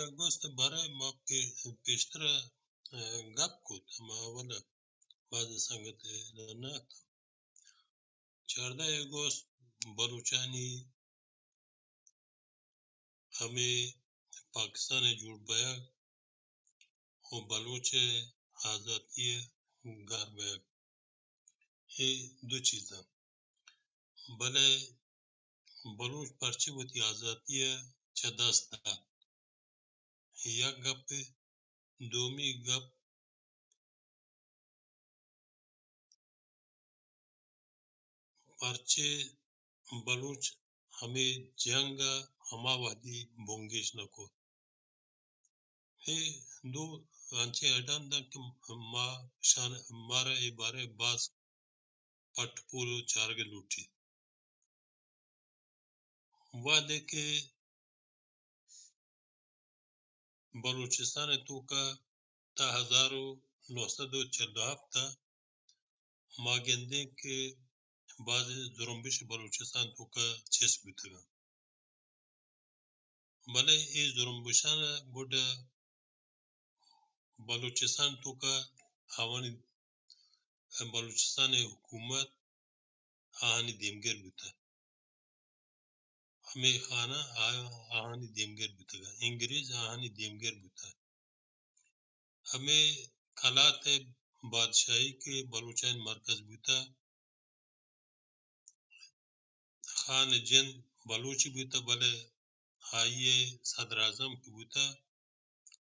اگست ءِ بارہ ءَ ما پے-، پیشتر ءَ گپ کت، ہما اول ءَ باز سنگت ءَ نہ ات۔ چاردہ اگست بلوچانی ہمے پاکستان ءِ جوڑ بیگ و بلوچ ءِ آزاتی ءِ گار بیگ، اے دو چیز انت۔ بلے بلوچ پرچے وتی آزاتی ءَ چہ دست دات؟ یک گپے۔ دومی گپ، پرچے بلوچ ہمے جنگ ءَ ہما وہدی بنگیج نہ کت؟ اے دو انچیں اڈ انت کہ ما شان، مارا اے بارہ ءَ باز پٹ پول و چارگ لوٹیت۔ وہدے کہ بلوچستان ءِ توکا تا ہزار و نو سد و چل و ہفت ءَ ما گندیں کہ بازیں زرمبش بلوچستان توکا چست بوتگ انت۔ بلے اے زرمبشان ءَ گڈ بلوچستان توکا آوانی، بلوچستان ءِ حکومت آہانی دیمگر بوتگ۔ ہمے خانہ آ-، آہانی دیمگر بوتگ۔ انگریز آہانی دیمگر بوتگ۔ ہمے قلات ءِ بادشاہی کہ بلوچانی مرکز بوتگ، خان ءِ جند بلوچی بوتگ، بلے آئی ءِ صدر اعظم کہ بوتگ،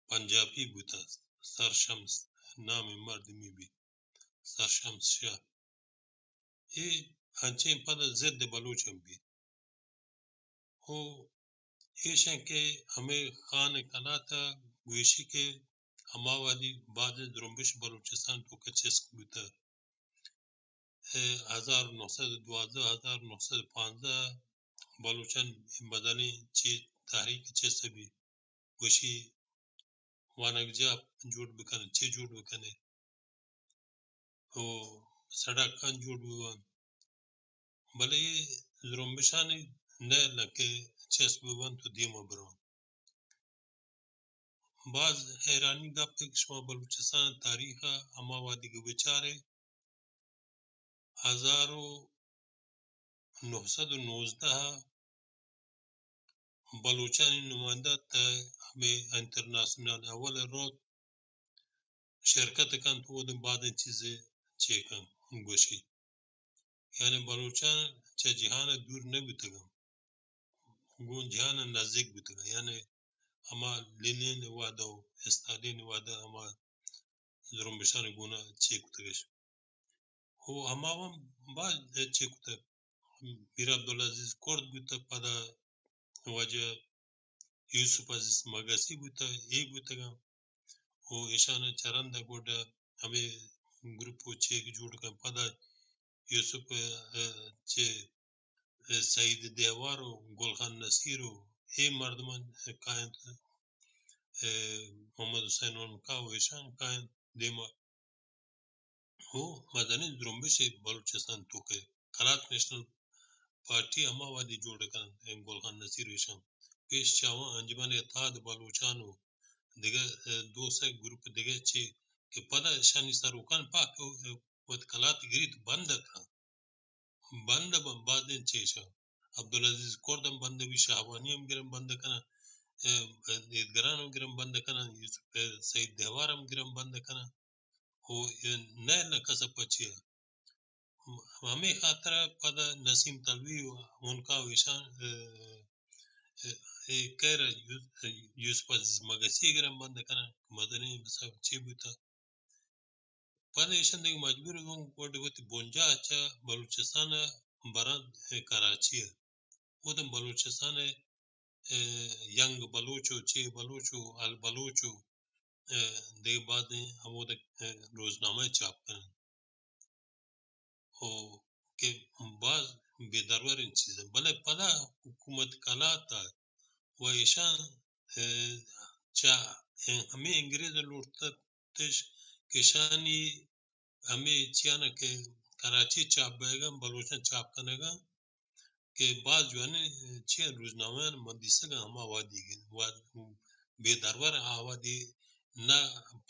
پنجابی بوتگ، سرشمس نامیں مردمی بیت، سرشمس شاہ۔ اے انچیں پد ضد بلوچ ہم بیت۔ و ایش انت کہ ہمے خان قلات ءَ گوشی کہ ہما وہدی بازیں زرمبش بلوچستان توکا چست بوتگ۔ اے ہزار نو سد و دوازدہ، ہزار نو سد و پانزدہ بلوچان مدنی چی تحریک چست بی، گوشی وانگجاہ جوڑ بکن، چی جوڑ بکنے، و سڑکان جوڑ ببن۔ بلے اے زرمبشانی نئیل کہ چست ببنت و دیما برنت۔ باز حیرانی گپے کہ شما بلوچستان تاریخ ءَ ہما وہدی کہ بچارے، ہزار و نو سد و نوزدہ ءَ بلوچانی نمائندہ تہ ہمے انٹرنیشنل اول ءَ روت، شرکت کنت، اودن بازیں چیزے چے کن گوشی۔ یعنی بلوچان چہ جہان ءَ دور نہ بوتگاں، گوں جہان ءَ نزدیک بوتگاں۔ یعنی ہما لینین ءِ وہد ءَ و استالین ءِ وہد ءَ ہما زرمبشانی گون ءَ چے کتگش۔ و ہما ہم باز چے کتگ۔ میر عبدالعزیز کرد بوتگ، پدا واجہ یوسف عزیز مگسی بوتگ، اے بوتگاں۔ و ایشان چہ رند ءَ گڈ ہمے گروپ و چیک جوڑ کن۔ پدا یوسف، ءَ، چہ، ءَ، سعید دہوار و گل خان نصیر و اے مردمان کاینت، ءَ، محمد حسین عنقا و ایشان کاینت دیما۔ ہو، مدنی زرمبش بلوچستان توکا قلات نیشنل پارٹی ہما وہدی جوڑ کن، گل خان نصیر و ایشان۔ پیش چہ آواں انجمن اتحاد بلوچان و دگہ، ءَ، دو سہ گروپ دگہ چے کہ پدا اشانی سروکان پاک، ءَ، وت قلات گریت بند کن۔ بند ب-، بازیں چیشاں۔ عبدالعزیز کرد ہم بند بی، شاہوانی ہم گرن بند کنن، ءَ، ایدگران ہم گرن بند کنن، یوسف، ءَ، سعید دہوار ہم گرن بند کنن۔ و نئیل کس پچی ءَ۔ ہمے خاطر ءَ پدا نسیم تلوی و عنقا و ایشان، ءَ، ءَ، اے کئے را یوس-، یوسف عزیز مگسی گرن بند کنن، مدنی مثال چی بوتا۔ پدا ایشان دگہ مجبور بون گڈ وتی بنجاہ چہ بلوچستان ءَ برن کراچی ءَ۔ اودن بلوچستان ءَ، ءَ، ینگ بلوچ و چے بلوچ و ال بلوچ و، ءَ، دگہ بازیں ہمودا، ءَ، روزنامہ چاپ کنن۔ و کہ باز بے دروریں چیز انت۔ بلے پدا حکومت قلات ءَ و ایشان، ءَ، چہ ہمے انگریز لوٹتش کہ ایشانی ہمے چیانا کہ کراچی چاپ بیگا بلوچاں چاپ کنگا کہ باز جوانیں چیاں روزنامہاں من دیستگاں ہما وہدی کہ وہد-، بے درور آ وہدی نہ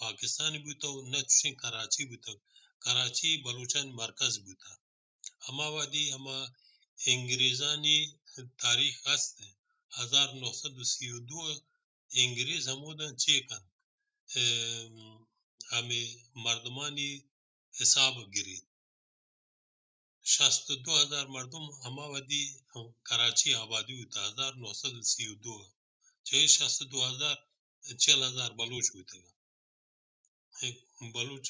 پاکستانی بوتگ و نہ چوشیں کراچی بوتگ۔ کراچی بلوچانی مرکز بوتگ۔ ہما وہدی ہما انگریزانی تاریخ ہست انت، ہزار نو سد و سی و دو انگریز ہموداں چے کنت، ام، ہمے مردمانی حساب گریت۔ شست و دو ہزار مردم ہما وہدی کراچی آبادی بوتہ، ہزار نو سد و سی و دو۔ چہ اے شست و دو ہزار، چل ہزار بلوچ بوتگ۔ اے بلوچ،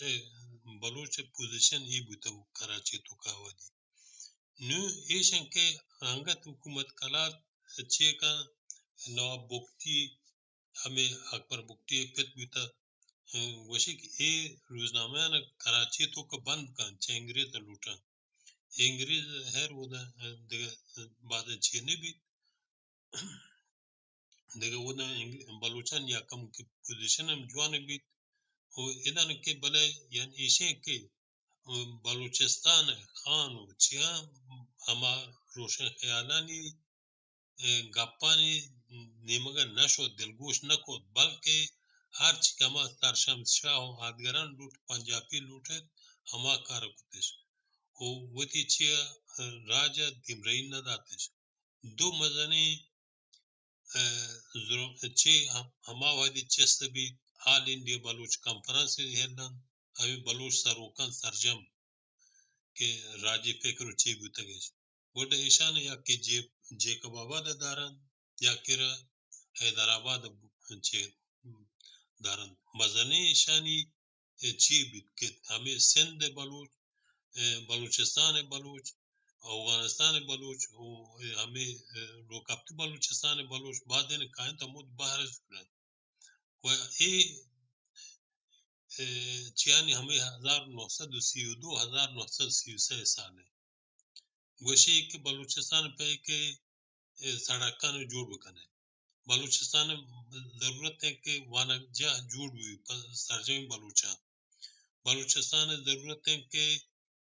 بلوچ پوزیشن ای بوتگ کراچی توکا وہدی۔ نوں ایش انت کہ انگت حکومت قلات چے کن، نواب بگٹی، ہمے اکبر بگٹی ءِ پت بوتہ، گوشی کہ اے روزنامہاں کراچی توکا بند کن، چہ انگریز لوٹاں۔ انگریز ہیر اودا دگہ بعد چی نہ بیت۔ دگہ اودا انگ-، بلوچانی یک کمکے پوزیشن ہم جوان بیت۔ و ادا نہ کہ بلے یعنی ایشیں کہ بلوچستان ءِ خان و چیاں ہما روشن خیالانی، اے، گپانی نیمگ ءَ نہ شت، دلگوش نہ کت، بلکہ ہرچ کہ ہما سرشمس شاہ و آدگران لوٹ، پنجابی لوٹ ایت، ہما کار کتش و وتی چیا راج ءَ دیمرئی نہ داتش۔ دو مزنیں، اے، زر-، چے ہم-، ہما وہدی چست بیت، آل انڈیا بلوچ کانفرنس ہلنت، ہمے بلوچ سروکاں سرجم کہ راجی فکر و چے بوتگ اش۔ گڈا ایشان یکے جے-، جیکب آباد ءَ دارنت، یکے را حیدرآباد ءَ چے دارنت۔ مزنیں ایشانی چی بیت کہ ہمے سندھ ءِ بلوچ، اے، بلوچستان ءِ بلوچ، اوگانستان ءِ بلوچ، او، اے، ہمے، اے، لوکاپتی بلوچستان ءِ بلوچ بادین کاینت ہمود بہر جوڑ انت۔ و اے، اے، چیانی ہمے ہزار نو سد و سی و دو، ہزار نو سد و سی و سے سال ءَ گوشی کہ بلوچستان پہ کہ اے سڑکاں جوڑ بکنے۔ بلوچستان ءَ ضرورت ہے کہ وانگجاہ جوڑ بی پہ سرجمیں بلوچاں۔ بلوچستان ءَ ضرورت ہے کہ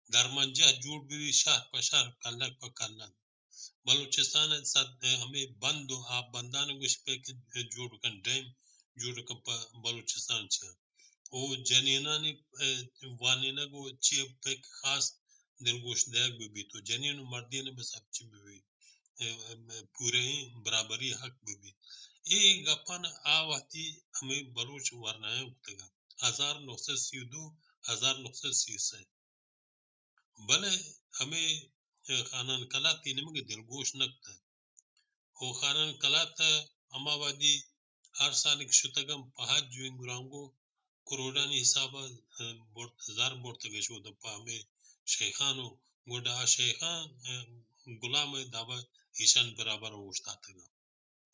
درمانجاہ جوڑ بی شہر پہ شہر، کلک پہ کلک۔ بلوچستان ءَ سد-، ہمے بند و آپ بندان گوش پہ کہ جوڑ کن، ڈیم جوڑ کن پہ بلوچستان چہ۔ او جنینانی، اے، وانینگ و چی پہ خاص دلگوش دیگ بہ بیت و جنین و مردین بس ہرچ چی بہ بیت، اے، اے، پوریں برابری حق بہ بیت۔ اے گپان آ وہدی ہمے بلوچ ورنایاں کتگ، ہزار نو سد سی و دو، ہزار نو سد سی و سے۔ بلے ہمے، اے، خانان کلات ءِ نیمگ ءَ دلگوش نہ کتگ۔ او خانان کلات ءَ ہما وہدی ہر سال کہ شتگ ہم پہ حج و انگرانگو کروڑانی حساب ءَ، اے، برت، زر برتگ اش اودا پہ ہمے شیخان و گڈا آ شیخان، اے، غلام ءِ داب ءَ ایشان برابر اوشتاتگ۔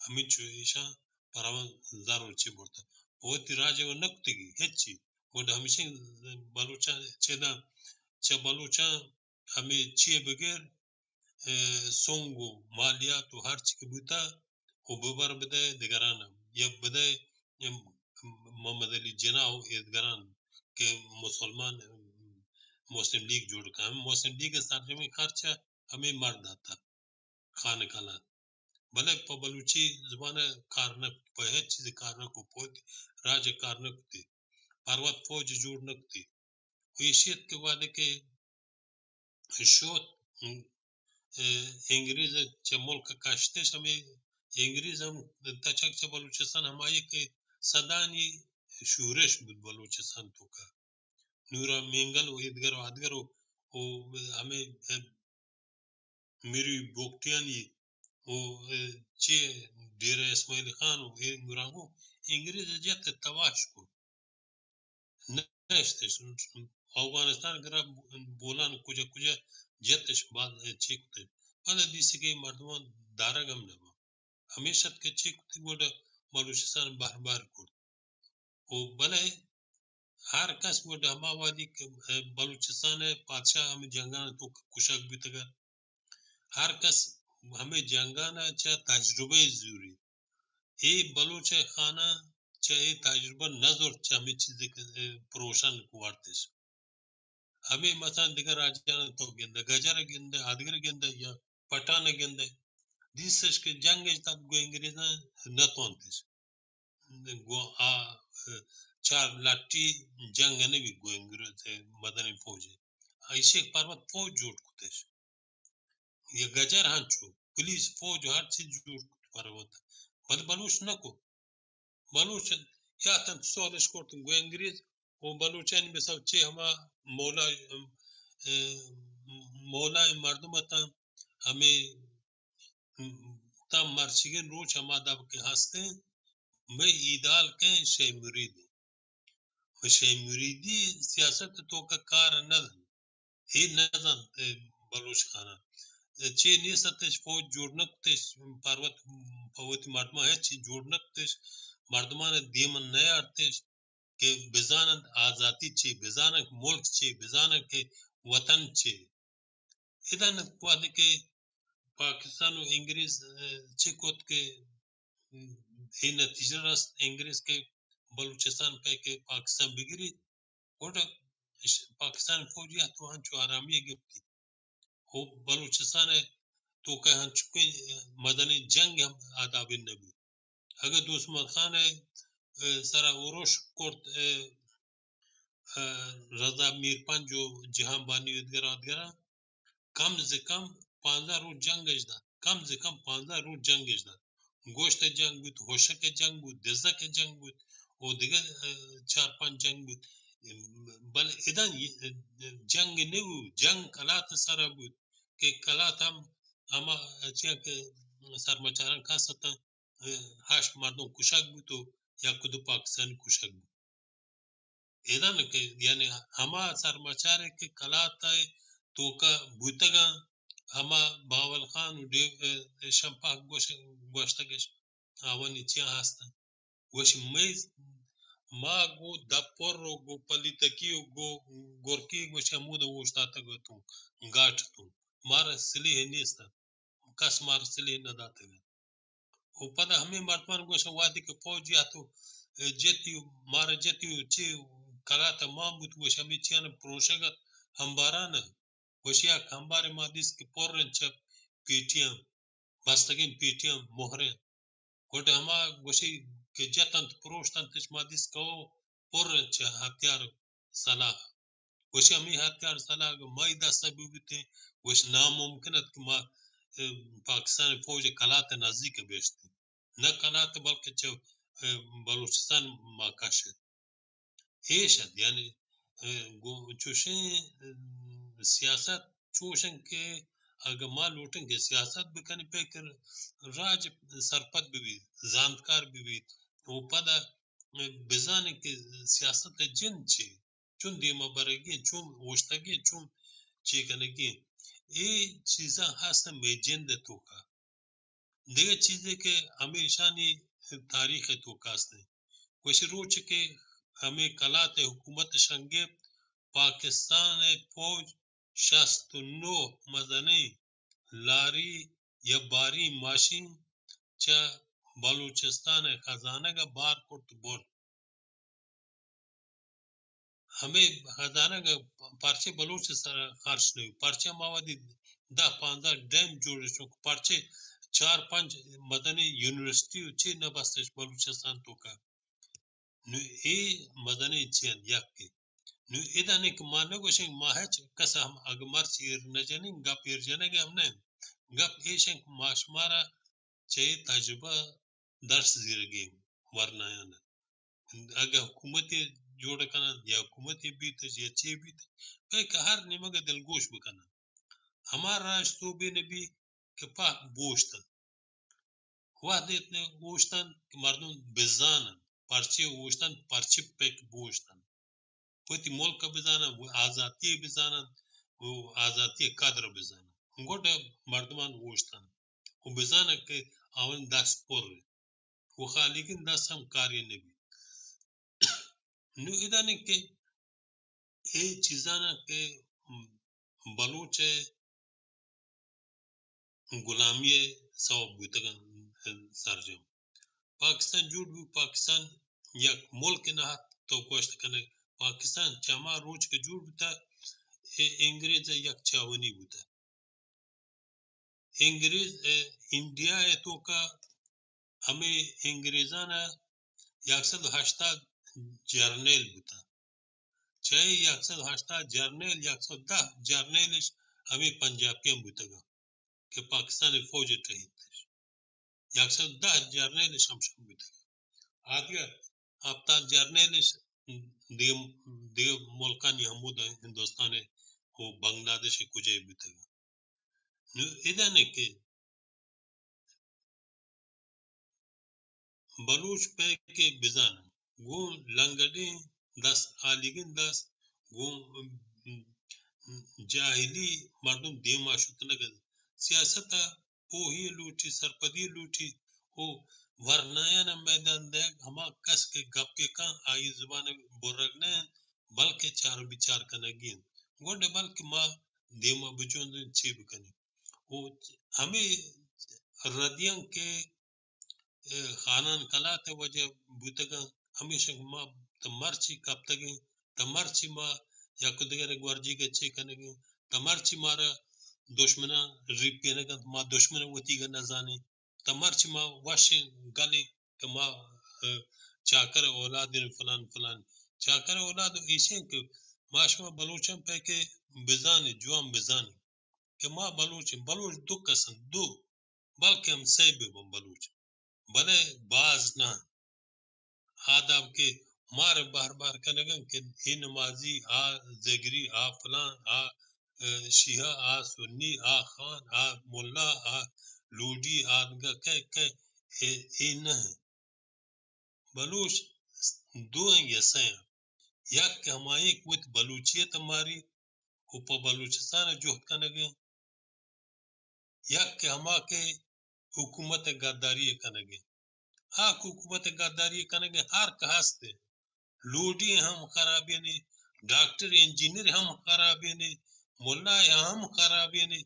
ہمینچو ایشاں پراوان زر و چی برتگ۔ وتی راج ءَ نہ کتگی ہچی۔ گڈا ہمیشیں بلوچاں چدا، چہ بلوچاں ہمے چی بگر، اے، سنگ و مالیات و ہر چی کہ بوتا، و ببر بدئے دگران، یا بدئے محمد علی جناح و ایدگران کہ مسلمان، مسلم لیگ جوڑ کن۔ ہمے مسلم لیگ ءِ سرجمیں خرچ ہمے مرد داتا۔ خان کلات۔ بلے پہ بلوچی زبان ءَ کار نہ کت، پہ ہچ چیزے کار نہ کت، پہ وتی راج ءَ کار نہ کت، پر وت فوج جوڑ نہ کت۔ و ایشی ات کہ وہدے کہ شوت، اے، انگریز چہ ملک کشتش، ہمے انگریز ہم تچک چہ بلوچستان ہمائی کہ سدانی شورش بود بلوچستان توکا۔ نورا مینگل و ایدگر و آدگر و، و ہمے، اے، میری بگٹیانی و، اے، چے ڈیرہ اسماعیل خان و اے گرانگو انگریز جت تباش کو۔ نشتش، افغانستان گرا بولان کجا کجا جتش بعد چی کتش۔ پدا دیسی کہ مردمان دارگ ہم نبا۔ ہمیش ات کہ چی کتی گوڈا بلوچستان بہر بہر کرت۔ و بلے ہر کس گڈ ہما وہدی کہ بلوچستان ء پادشاہ ہمے جنگان تو کشگ بیتگ ات، ہر کس ہمے جنگان ء چہ تجربہ زوری۔ اے بلوچ ء خانہ چہ اے تجربہ نہ زرت چہ ہمے چیزے کہ پروشن کو وارتش۔ ہمے مثلاً دگہ راجان تو گندے، گجر گندے، آدگر گندے یا پٹھان گندے، دیستش کہ جنگ اش تت گو انگریزاں نہ تونتش۔ گوں آ، اه، چار لٹی جنگ نہ بی گوں انگریز مدنی فوج۔ ایشی پروت فوج جوڑ کتش۔ یہ گجر ہنچو، پولیس، فوج، ہر چیز جوڑ کت پروت۔ بل بلوچ نہ کو۔ بلوچ یاتن سوال اش کرت گوں انگریز و بلوچانی بسو چے ہما مولا، اه، مولا مردم اتاں، ہمیں تا مرچیگیں روچ ہما دب کہ ہستیں، مئے ایدال کئے شے مرید۔ مئے شے مریدی سیاست توکا کار نہ دن۔ اے نہ زانت، اے بلوچ خانہ۔ اے چے نیست اتش، فوج جوڑ نہ کتش، پروت، پہ وتی مردماں ہچ چیز جوڑ نہ کتش، مردمان دیم نہ آرتش کہ بزانند آزاتی چے، بزانند ملک چے، بزانند کہ وطن چے۔ ادا نہ وہدے کہ پاکستان و انگریز، اه، چے کت کہ، اه، اے نتیجہ رست انگریز کہ بلوچستان پہ کہ پاکستان بگریت، گڑا اش-، پاکستان فوج یا تو ہنچو آرامی گپتی۔ و بلوچستان توکا ہنچو کہ مدنی جنگ ہم آداب نہ بوت۔ اگہ دوست محمد خان ء، اه، سرا اروش کرت، اه، اه، رضا میرپنج و جہان بانی و دگراں، دگراں، کم از کم پانزدہ روچ جنگ اش دات، کم از کم پانزدہ روچ جنگ اش دات۔ گوشت جنگ بوت، ہوشک جنگ بوت، دزک جنگ بوت، و دگہ، اه، چار پنچ جنگ بوت۔ بل ادا جنگ نہ بوت، جنگ کلات سرا بوت کہ کلات ہم ہما چیا کہ سرمچاراں کس اتاں، ہشت مردم کشگ بوت و یک دو پاکستانی کشگ بوت۔ ادا نہ کہ یعنی ہما سرمچارے کہ کلات ء توکا بوتگاں، ہما بہاول خان و ڈیو-، اه، شمپاک گوش-، گوشتگش آوانی چیا ہستن۔ گوش مئے ما گو دپر و گو پلیتکی و گو گرکی گوش ہمود اوشتاتگ اتوں، گاٹ اتوں۔ مارا سلیح نیست ات۔ کس مارا سلیح نہ داتگ ات۔ و پدا ہمے مردمان گوشن، وہدے کہ فوج یا تو، اه، جتی و مارا جتی و چی کلات مان بوت، گوش ہمے چیان پروشگ ات، ہمباران ات۔ گوش یک ہمبارے ما دیست کہ پر انت چہ پیٹیاں، بستگیں پیٹیاں، مہریں۔ گڈ ہما گوشی کہ جت انت، پروشت انت، ما دیست کہ او پر انت چہ ہتیار سلاح۔ گوشی ہمے ہتیار سلاح اگہ مئی دست ء بہ بوتیں، گوش ناممکن ات کہ ما، اه، پاکستان فوج ء کلات ء نزیک ء بیشتیں۔ نہ کلات بلکہ چہ، اه، بلوچستان ما کشت۔ ایش ات، یعنی، اه، گو-، چوشیں، اه، سیاست چوشن کہ اگہ ما لوٹیں کہ سیاست بکنیں، پہ کہ راج سرپد بہ بیت، زانتکار بہ بیت، و پدا بزانیں کہ سیاست ء جند چی، چون دیما برگی، چون اوشتگی، چون چی کنگی، اے چیزاں ہستن مئے جند ء توکا۔ دگہ چیزے کہ ہمیشانی تاریخ ء توکا است انت۔ گوشی روچ کہ ہمے کلات ء حکومت شنگیت، پاکستان ء فوج شست و نو مزنیں لاری یا باری ماشین چہ بلوچستان ء خزانگ ء بار کرت برت۔ ہمے خزانگ پرچے بلوچ سر خرچ نہ بوت؟ پرچے ما وتی دہ پانزدہ ڈیم جوڑ شو، پرچے چار پنچ مزنیں یونیورسٹی و چی نہ بستش بلوچستان توکا؟ نو اے مزنیں چی انت یکے۔ نو ادا نہ کہ ما نہ گوشیں، ما ہچ کس ہم اگہ مرچی ایر نہ جنیں، گپ ایر جنگ ہم نہ انت۔ گپ ایش انت کہ ما شمارا چہ اے تجربہ درس زیرگیں ورنایان۔ اگہ حکومتے جوڑ کنن یا حکومتے بیت یا چے بیت، پہ کہ ہر نیمگ دلگوش بکنن۔ ہما راج تو بے نبی کہ پاک بوشتن۔ وہدے اتنے اوشتن کہ مردم بزانن، پرچے اوشتن، پرچے پک بوشتن۔ وتی ملک ء بزانن، و آزاتی ء بزانن، و آزاتی ء قدر ء بزانن۔ گڈ مردمان اوشتن و بزانن کہ آوانی دست پر انت و خالیگیں دست ہم کاری نہ بیت۔ نو ادا نہ کہ اے چیزاں کہ بلوچ ء غلامی ء سوب بوتگ انت سرجم۔ پاکستان جوڑ بوت، پاکستان یک ملک نہ ات، تو گوشت کنے پاکستان چہ ہما روچ کہ جوڑ بوتہ، اے انگریز ء یک چاونی بوتہ۔ انگریز، ء، انڈیا ء توکا ہمے انگریزان ء یک سد و ہشتاد جرنیل بوتگ۔ چہ اے یک سد و ہشتاد جرنیل، یک سد و دہ جرنیلش ہمے پنجابیاں بوتگ کہ پاکستان فوج ٹہینتش۔ یک سد و دہ جرنیلش ہمشان بوتگ۔ آ دگہ ہفتاد جرنیلش دگہ، دگہ ملکانی ہمود ہندوستان و بنگلادیش کجائی بوتگ۔ نو ادا نے کہ بلوچ پہکے بزان، گوں لنگڑیں دست، آلیگیں دست، گوں جاہلی مردم دیما شتنگ انت۔ سیاست ء پوہی لوٹی، سرپدی لوٹی، او ورنایان ء میدان دئیگ، ہما کس کہ گپے کن، آئی زبان برگ نہ انت، بلکہ چار و بچار کنگی انت۔ گڈ بلکہ ما دیما بجنزیں چی بکنیں۔ و ہمے ردیاں کہ، اے، خانان کلات ء وجہ بوتگاں، ہمیشہ ما تہ مرچی کپتگیں، تہ مرچی ما یک دگر گورجیگ ء چے کنگیں، تہ مرچی مارا دشمناں ریپینگ انت، ما دشمن ء وتیگ ء نزانیں، تہ مرچی ما وشیں گلیں کہ ما، اے، چاکر اولاد ایں فلان فلان۔ چاکر اولاد ایشیں کہ ما شما بلوچاں پہ کہ بزانیں، جوان بزانیں۔ کہ ما بلوچ ایں، بلوچ دو قسم، دو، بلکہ ہم سئے بہ بن بلوچ، بلے باز نہ۔ آ داب کہ مار بار بار کنگن کہ اے نمازی، آ زگری، آ فلان، آ، اے، شیعہ، آ سنی، آ خان، آ ملا، آ لوڈی، آ دگہ کئے، کئے، اے، اے نہ۔ بلوچ دو ہیں یا سئے ہیں۔ یک کہ ہمائیں کہ وت بلوچیت ماری و پہ بلوچستان جہد کنگیں، یک کہ ہما کہ حکومت گداری کنگیں۔ آ کہ حکومت گداری کنگیں ہر کہ ہستے، لوڈی ہم خرابینے، ڈاکٹر انجینئر ہم خرابینے، ملا ہم خرابینے،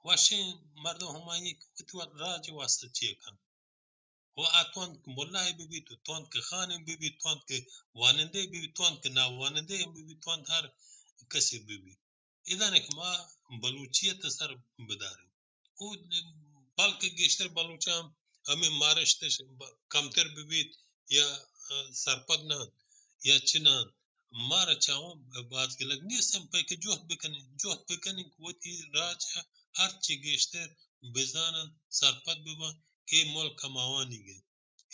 وشیں مردم ہمائیں کہ وت راج واسطہ چی کن۔ و آ توانت کہ ملائے بہ بیت، و توانت کہ خانے بہ بیت، توانت کہ وانندے بہ بیت، توانت کہ ناوانندے ہم بہ بیت، توانت ہر کسے بہ بیت۔ ادا نہ کہ ما بلوچیت سر بداریں۔ او بلکہ گیشتر بلوچاں ہمے مارشتش ب-، کمتر بہ بیت یا، ا، سرپد نہ انت یا چی نہ انت۔ مارا چاواں باز گلگ نیست، ہم پہ کہ جہد بکنیں، جہد بکنیں کہ وتی راج ء ہرچی گیشتر بزانن، سرپد ببن کہ اے ملک ہماوانی گئے،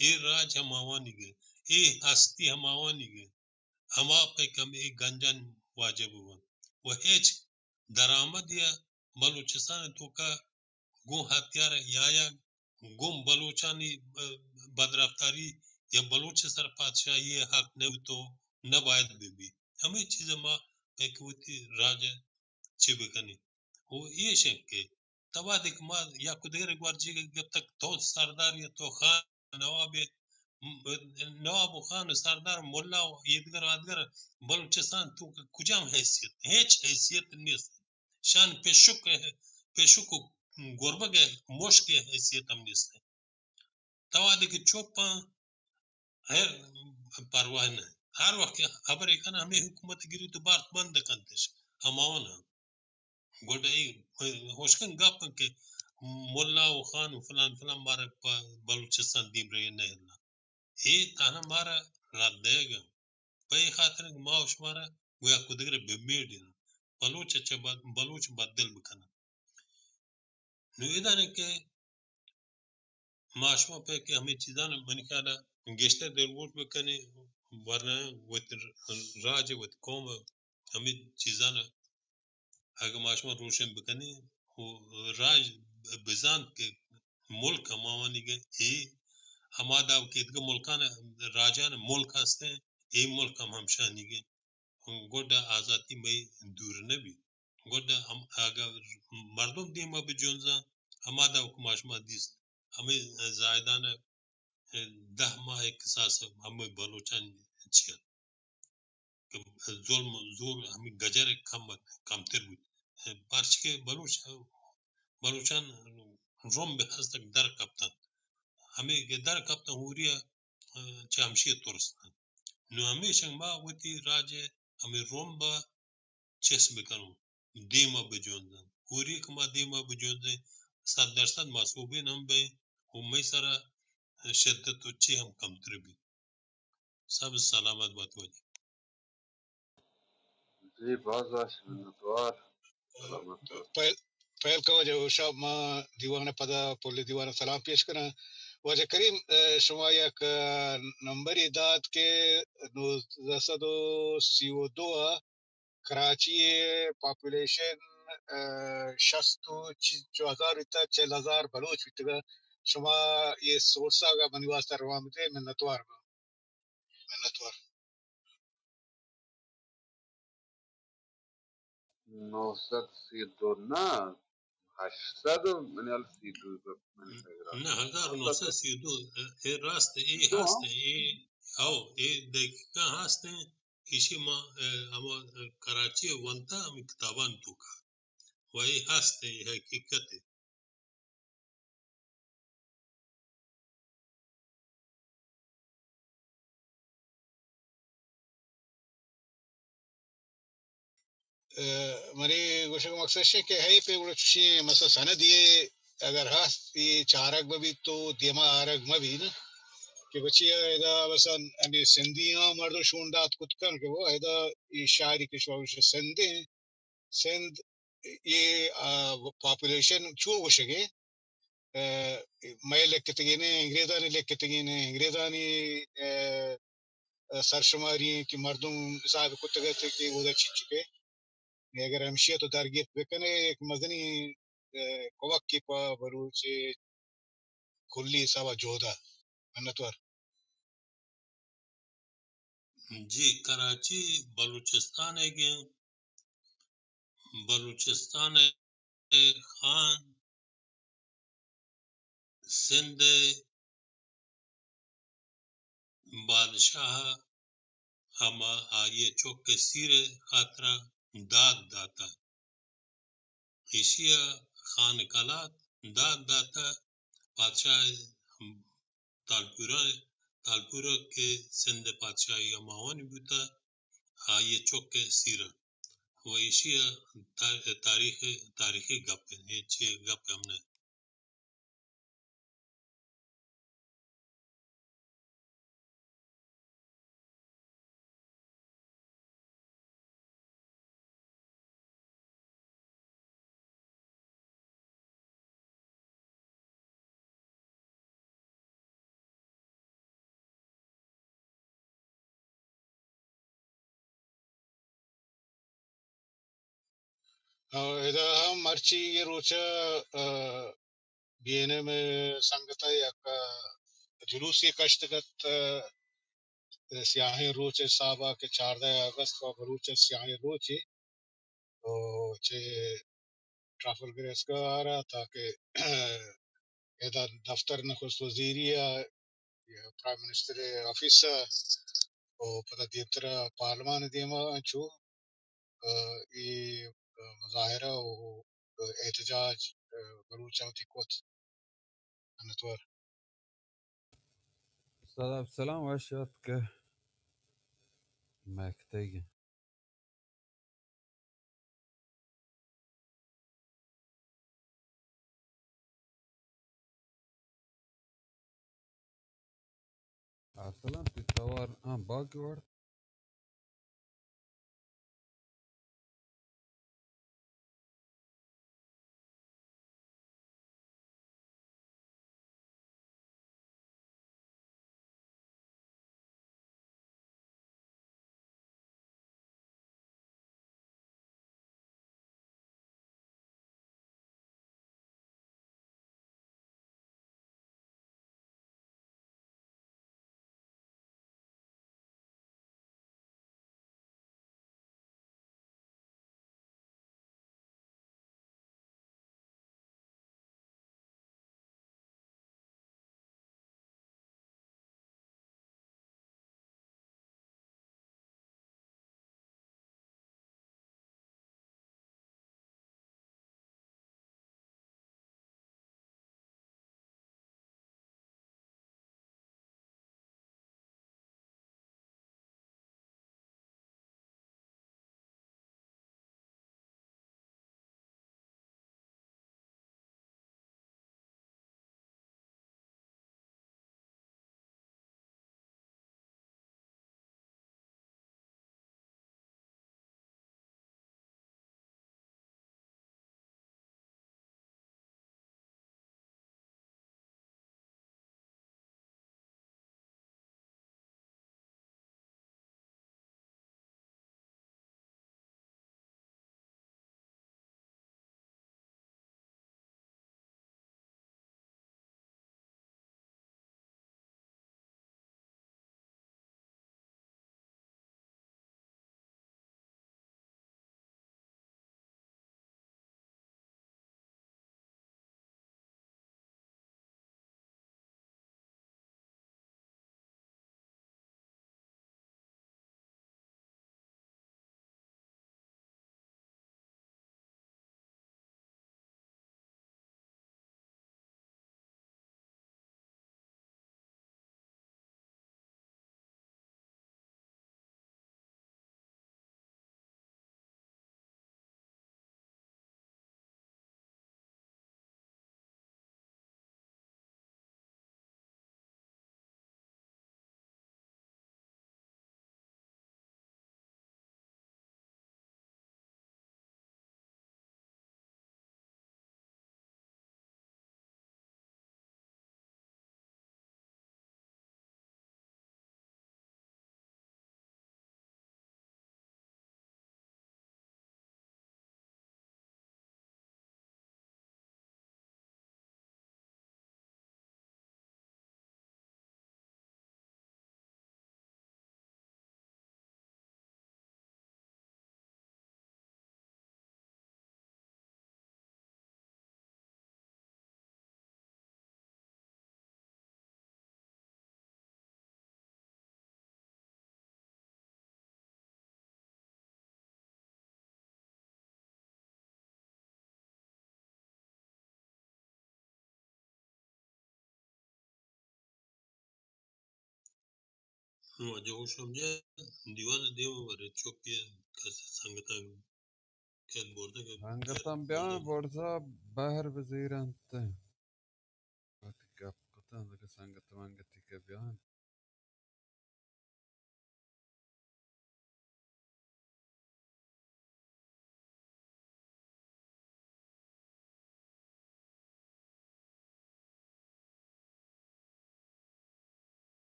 اے راج ہماوانی گئے، اے ہستی ہماوانی گئے، ہما پہ کم اے گنجان واجہ ببن و ہچ درآمد یا بلوچستان توکا گوں ہتیار یا، یا گوں بلوچانی، ا، بدرفتاری یا بلوچ سر پادشاہی حق نہ تو نہ باید بہ بی۔ ہمے چیز ما پہ کہ وتی راج چی بکنی۔ و ایش انت کہ تبا دیکھ ما یک دگر گورجی گپتک، تو سردار یا تو خان نواب، نواب و خان و سردار ملا و ایدگر آدگر بلوچستان تو کجام حیثیت؟ ہیچ حیثیت نیست۔ شان پیشک، پیشک و گربگ مشک حیثیت ہم نیست۔ تو وہدے کہ چپ آں، ہر پرواہ نہ۔ ہر وقت کہ خبرے کن، ہمے حکومت گری تو بارت بند کنتش، ہماوان ہم۔ گڈ اے ہشکن گپ انت کہ ملا و خان و فلان فلان مارا پہ بلوچستان دیم رہی نہ ہلنا۔ اے تہنا مارا رد دئیگ انت۔ پہ اے خاطر کہ ما و شمارا گویا کدگرے بہ میڑ انت۔ بلوچ چہ بد-، بلوچ بدل بکنن۔ نو ادا نہ کہ ما شما پہ کہ ہمے چیزاں منی خیال ء گیشتر دلگوش بکنیں، ورنہ وت راج ء وت قوم ء ہمے چیزاں اگہ ما شما روشن بکنیں و راج بزانت کہ ملک ہماوانی گئے، اے ہما داب کہ ادگہ ملکان راجان ملک ہستیں، اے ملک ہم ہمشانی گئے۔ گڈ آزاتی مئے دور نہ بیت۔ گڈ ہم اگہ مردم دیما بجنزاں، ہما داب کہ ما شما دیست، ہمے زاہدان ء دہ ماہ ء کساس ء ہمے بلوچان چی ات کہ ظلم زور ہمے گجر ء کم ات، کمتر بوت۔ پرچکہ بلوچ، بلوچان رمب ہستگ در کپتنت۔ ہمے کہ در کپتن ہوری ء چہ ہمشی ء ترس انت۔ نوں ہمیشنگ ما وتی راج ء ہمے رمب ء چست بکنوں، دیما بجنزن۔ ہوری کہ ما دیما بجنزیں، صد درصد ما سوبین ہم بئیں و مئے سرا شدت و چے ہم کمتر بیت۔ سب سلامت بات واجہ۔ جی، باز وش، منتوار۔ سلامت بات۔ پہل، پہل کن واجہ، شما دیوان ءَ پدا پل دیوان ءَ سلام پیش کناں۔ واجہ کریم، اے، شما یک، اے، نمبرے دات کہ نوزدہ سد و سی و دو ءَ کراچی ءِ پاپولیشن، اے، شست و چ-، چو ہزار بیتگ، چل ہزار بلوچ بیتگ۔ شما اے سورس ءَ اگاں منی واسطہ روان بدے، منتوار باں۔ منتوار۔ نو سد سی دو نہ، ہشت سد منی ہیال سی دو، منی خیال۔ نہ، ہزار نو سد سی دو، اے راست اے، سی دو ہست اے، او، اے دقیقاً ہست اے۔ ایشی ما، اے، ہما، اے، کراچی ءَ ونتا ہمے کتابانی توکا۔ و اے ہست اے، اے حقیقت اے۔ اے، منی گوشگ مقصد اش کہ ہے پہ گڑا چشیں مثلاً سندے اگر ہست، اے چارگ بہ بیت تو دیما آرگ مہ بیت نا، کہ بچی ادا مثلاً ہمے سندھی ہاں مردم شون دات کت کن کہ وہ ادا اے شاعری کہ شما گوش سندھ ایں، سندھ اے، آ، پاپولیشن چو گوشگ ایں، اے، مئے لکتگین ایں، انگریزانی لکتگین ایں، انگریزانی، اے، سرشماری ایں کہ مردم حساب کتگ ات کہ اودا چی چکے۔ اگر ہمشی ءَ تو درگیت بکنے، یک مزنیں، اے، کمکے پہ بلوچ کلی حساب ءَ جہد ءَ۔ منتوار۔ جی، کراچی بلوچستان ءِ گیں، بلوچستان ءِ خان سندھ ءِ بادشاہ ءَ ہما آئی ءِ چک ءِ سیر ءِ خاطرا داد داتہ۔ ایشی ءَ خان کلات داد داتہ۔ بادشاہ تالپورہ، تالپورہ کہ سندھ ءِ پادشاہی ءِ ماہوانی بوتہ، آئی ءِ چک ءِ سیر ءَ۔ و ایشی ءَ تا-، تاریخ، تاریخی گپ اِنت، اے چی گپ ہم نہ۔ ادا ہم مرچی اے روچ ءَ، اے، بی این ایم ءِ سنگت ءَ یک، اے، جلوسے کشتگ ات، اے، سیاہیں روچ ءِ حساب ءَ کہ چاردہ اگست ءَ بلوچ ءِ سیاہیں روچے، او چہ ٹرافلگر اسکوائر ءَ تاکہ ادا دفتر نخست وزیری ءَ، پرائم منسٹر ءِ آفیس ءَ، او پدا دیمتر ءَ پارلیمان ءِ دیما انچو، اے، مظاہرہ و احتجاج، اے، بلوچاں وتی کت۔ منتوار۔ سلام، سلام، وش اتک مہکتگ۔ ارسلان، تئی توار، آ، باگ وارت۔ واجہ ہوشام جان، دیوان ءِ دیم ءَ ورے، چوکی ءَ کسے سنگتاں کیت برزا کہ سنگتاں بیاں برزا بہر بزیرنت۔ وقتی گپ کتاں دگہ سنگت منگتی کہ بیاں۔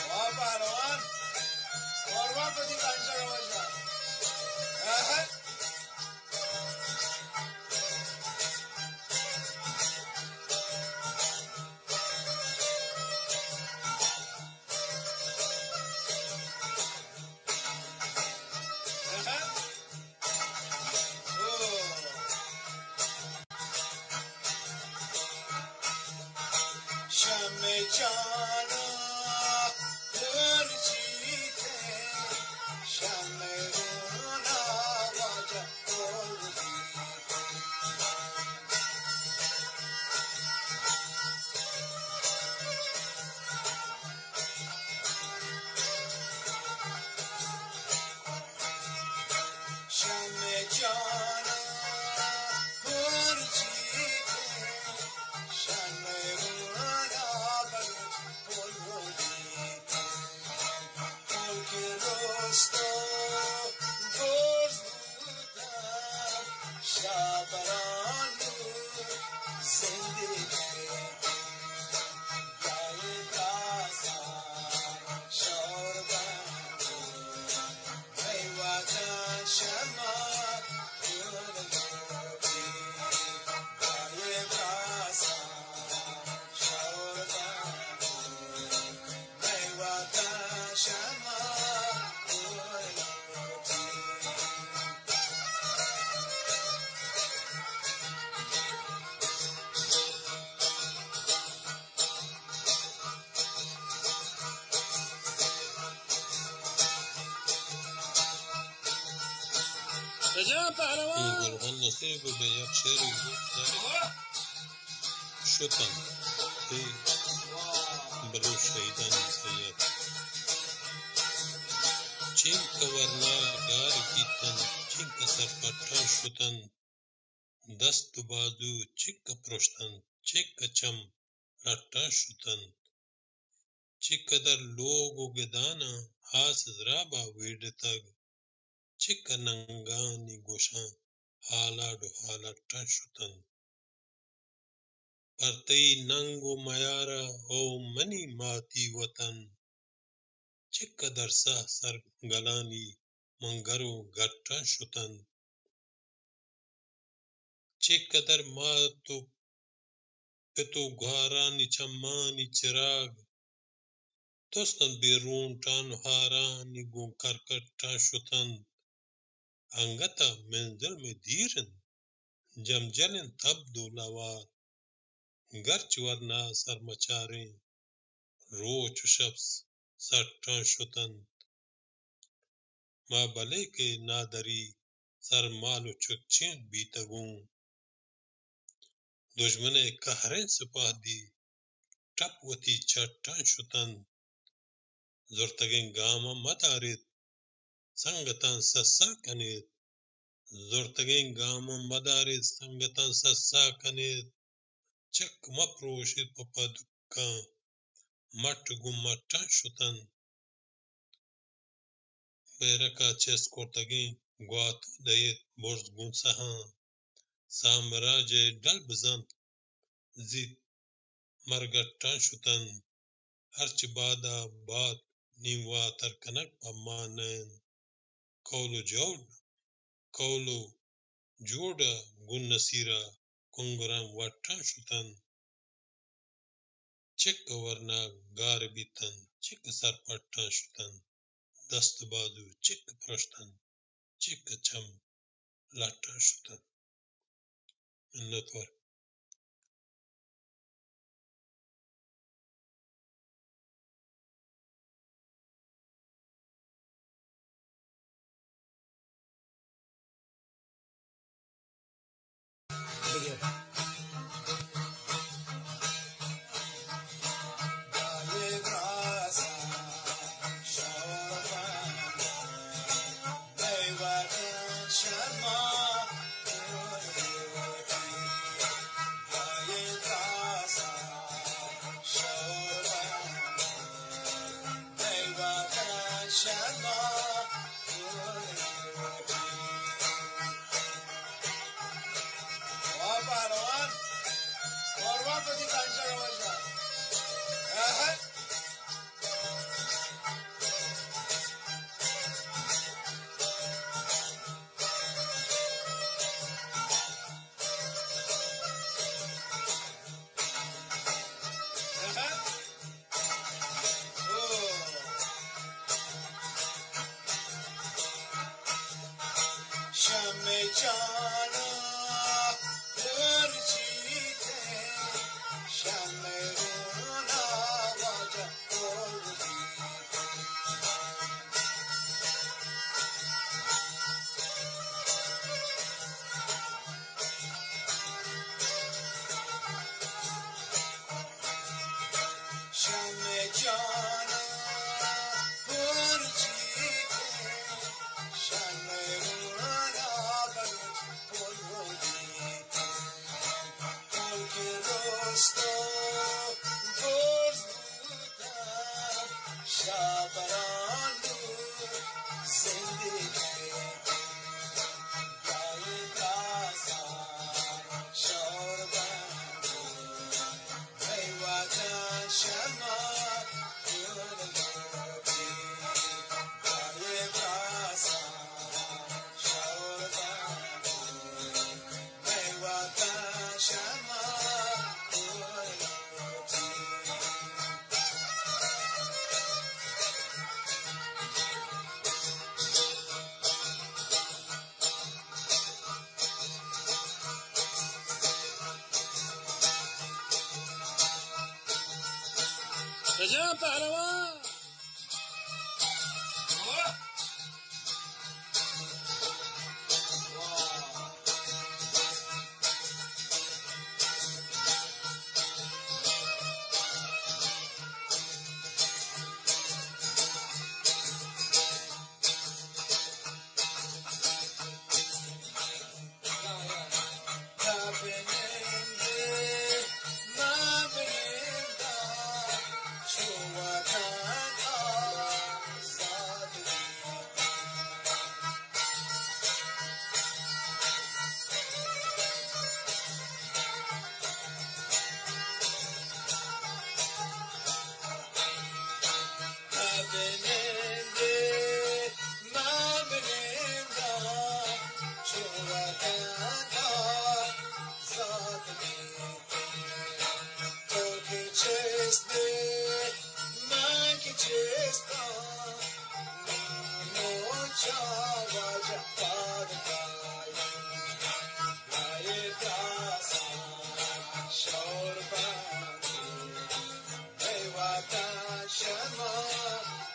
واہ پہلوان، قربان پتی پنجر ہو جا۔ اہے۔ شمع جانا گرجی تے، شمع رونا واجہ گرجی تے۔ شمع جانا گرجی تے، شمع رونا بلوچ گرجی تے۔ ملک رستو برز بوتگ، شابران زندگی۔ اے گل خان نصیر گڈ ءَ یک شعرے گوشت، شتن، اے بلوچ شہیدانی سید۔ چنکہ ورنا گار بیتن، چنکہ سرپٹاں شتن، دست و بازو چنکہ پرشتن، چنکہ چم لٹاں شتن۔ چہ قدر لوگ و گداناں آس زرابا ویڈتگ، چہ کہ ننگانی گوشاں ہالاڈ و ہالٹاں شتنت۔ پر تئی ننگ و میارا او منی ماتی وطن، چہ قدر سہ سرگلانی من گر و گٹاں شتنت۔ چہ قدر مات و پت و گہارانی چمانی چراگ، تستن بے رونٹان و ہارانی گوں کرکٹاں شتنت۔ انگتا منزل میں دیر انت، جمجل انت تبد و لوار۔ گرچ ورنا سرمچاریں، روچ و شپ سٹاں شتنت۔ ما بلے کہ نادری سرمال و چکچین بیتگوں۔ دژمن ء قہریں سپاہ دی ٹپ وتی چٹاں شتنت۔ زرتگیں گاماں مداریت، سنگتاں سسا کنیت۔ زرتگیں گاماں مداریت، سنگتاں سسا کنیت۔ چک مپروشیت پہ پدکاں، مٹ گوں مٹاں شتنت۔ بیرک ء چست کرتگیں گوات دئیت برز گوں سہاں۔ سامراج ء ڈل بزنت زیت مرگٹاں شتنت۔ ہرچ باد ء بات نیم واتر کنگ پہ ما نہ انت۔ کول و جوڑ، کول و جوڑ ء گوں نصیر ء کنگراں وٹاں شتنت۔ چک ورنا گار بیتنت، چک سرپٹاں شتنت، دست بازو چک پرشتنت، چک چم لٹاں شتنت۔ منتوار۔ واہ پہلوان، قربان پتی کنچر وجہ۔ اہے۔ شمع جانا پر جیتے، شمع رونا واجہ پر جیتے۔ شمع جانا پر جیتے، شمع رونا بلوچ پر جیتے۔ ملک دوستو دوست بودن، شابران زندگی۔ جان پہلوان۔ ذات تو کہ چست ئے، من کہ چستاں، نوں چہ واجہ پاد کائی، لائے داساں شور بندی، اے وطن شما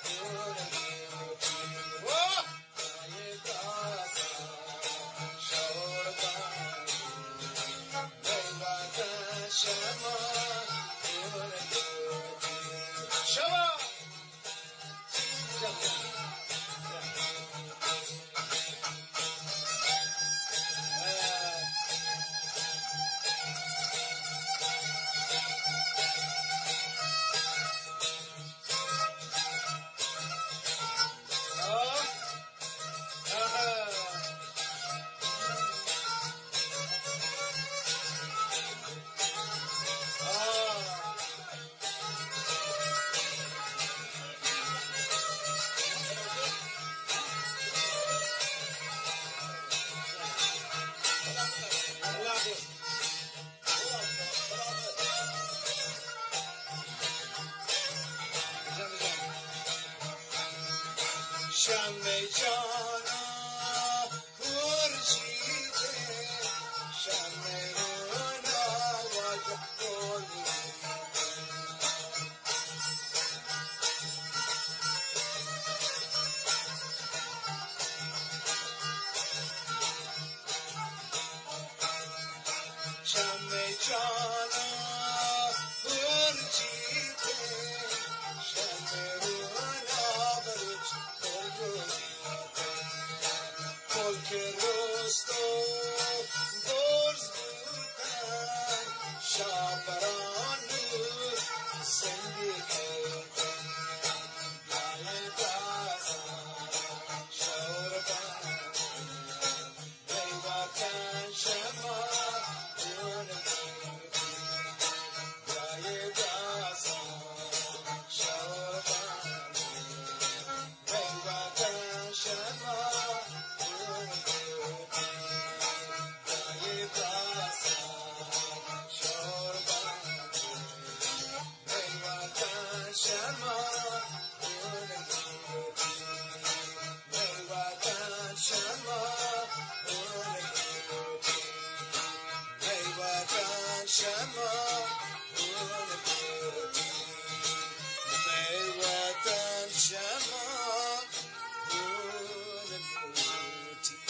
دور لوٹی۔ واہ! شمع جانا خورشید، شمع رونا واجہ گل۔ شمع جانا خورشید، شمع رونا بلوچ گل۔ ملک رست و برز بوتن، شاپران و سنگی کردن، لائے داسان شور بندن، اے وطن شما دور بودی، لائے داسان شور بندن۔ شما گل لوٹی۔ مئے وطن شما گل لوٹی۔